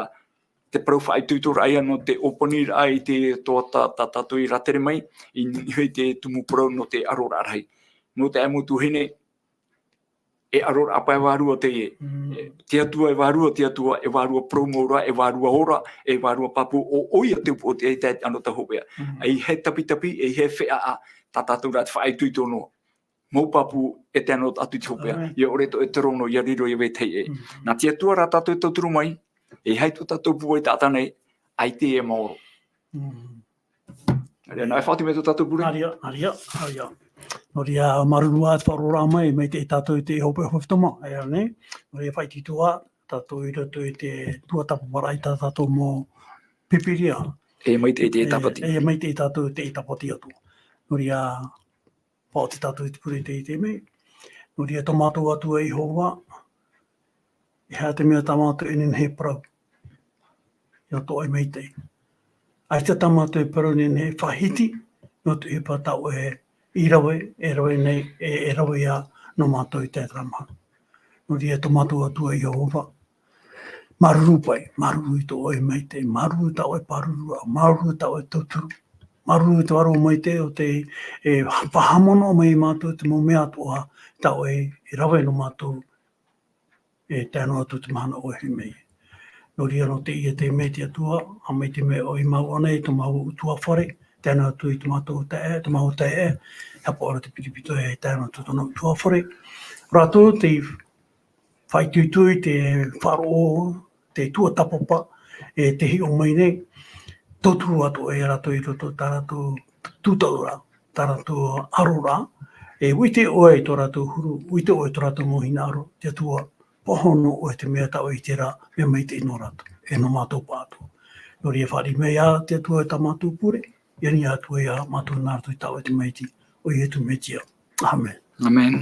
te parau faʻaitoitoraʻa ïa nō te ʻōpaniraʻa i te tuatāpapa tā tātou i rātere mai, i niʻa i te tumu parau nō te aroraʻa rahi. Nō te mau tuahine, e aroraʻa paʻi vārua teie. Mm. E, te Atua e vārua, te Atua e vārua parau mau ra, e vārua ora, e vārua pāpū, ʻo, ʻoia te upoʻotiʻa i tae i te anotau hopeʻa. Mm. ʻEiaha e tapitapi, ʻeiaha e feʻaʻa, tā tātou rā te faʻaitoito noa. Mau pāpū e tae noa atu i te hopeʻa, ʻia ʻore tō ʻoe terōno ʻia riro ʻia vetahi ʻē. Nā te Atua rā tātou e tauturu mai, e ʻeiaha tō tātou pūai taʻata nei, ʻaita e maoro. Nā reira, nā ʻoe e faʻaoti mai tō tātou pure? Nā reira, nā reira, nā reira. Nō reira, māuruuru ā te faʻaroʻo mai, mai te tātou i te hopeʻa faʻaroʻo mai, e, nē? Nō reira, faʻaitoito ā tātou i roto i te tuatāpaparaʻa i tā tātou mau Pīpīria. E maitaʻi te tāpati. E, e maitaʻi tātou te tāpati atu. Nō reira, faʻaoti tātou i te pure i te, i te mea. Nō reira, tō mātou Atua e Iehova, e aha te mea tā mātou e nehenehe e parau nō tō ʻoe maitaʻi? ʻAita tā mātou e parau nehenehe e faʻahiti nō te ʻohipa tā ʻoe i rave, e rave nei, e, e rave ā nō mātou i teie mahana. Nō reira, tō mātou Atua e Iehova, māuruuru paʻi, māuruuru i tō ʻoe maitaʻi, māuruuru tā ʻoe pāruruaʻa, māuruuru tā ʻoe tauturu, māuruuru i te vārua maitaʻi o te, e, faʻahaʻamanaʻo mai ia mātou te mau mea atoʻa tā ʻoe e rave nō mātou, e tae noa atu te mahana ʻoe e hōroʻa mai. Nō reira, nō teie, te mea, te Atua, ʻa mai te mea ʻoe i mau ana i tō māua ʻutuāfare, tae noa atu i tō mātou taeaʻe, tō māua taeaʻe, e haʻapaʻo ra te Pīripito e tae noa atu tōna ʻutuāfare. Rātou tei faʻaitoito i te faʻaroʻo, te tuatāpapa, e tei hiʻo mai nei, tauturu atu ē rātou i roto tā rātou tūtauraʻa, tā rātou ʻaroraʻa, e ʻite ʻoe i tō rātou huru, ʻite ʻoe i tō rātou mau hinaʻaro, te Atua, pāhono ʻoe i te mea tā ʻoe i ʻite ra, mea maitaʻi nō rātou, e nō mātou pāʻatoʻa. Nō reira, fāriʻi mai ā te Atua i tā mātou pure, ʻia ani atu ā mātou nā roto i tā ʻoe te maitaʻi, ʻo Ietu Metia. ʻĀmene. ʻĀmene.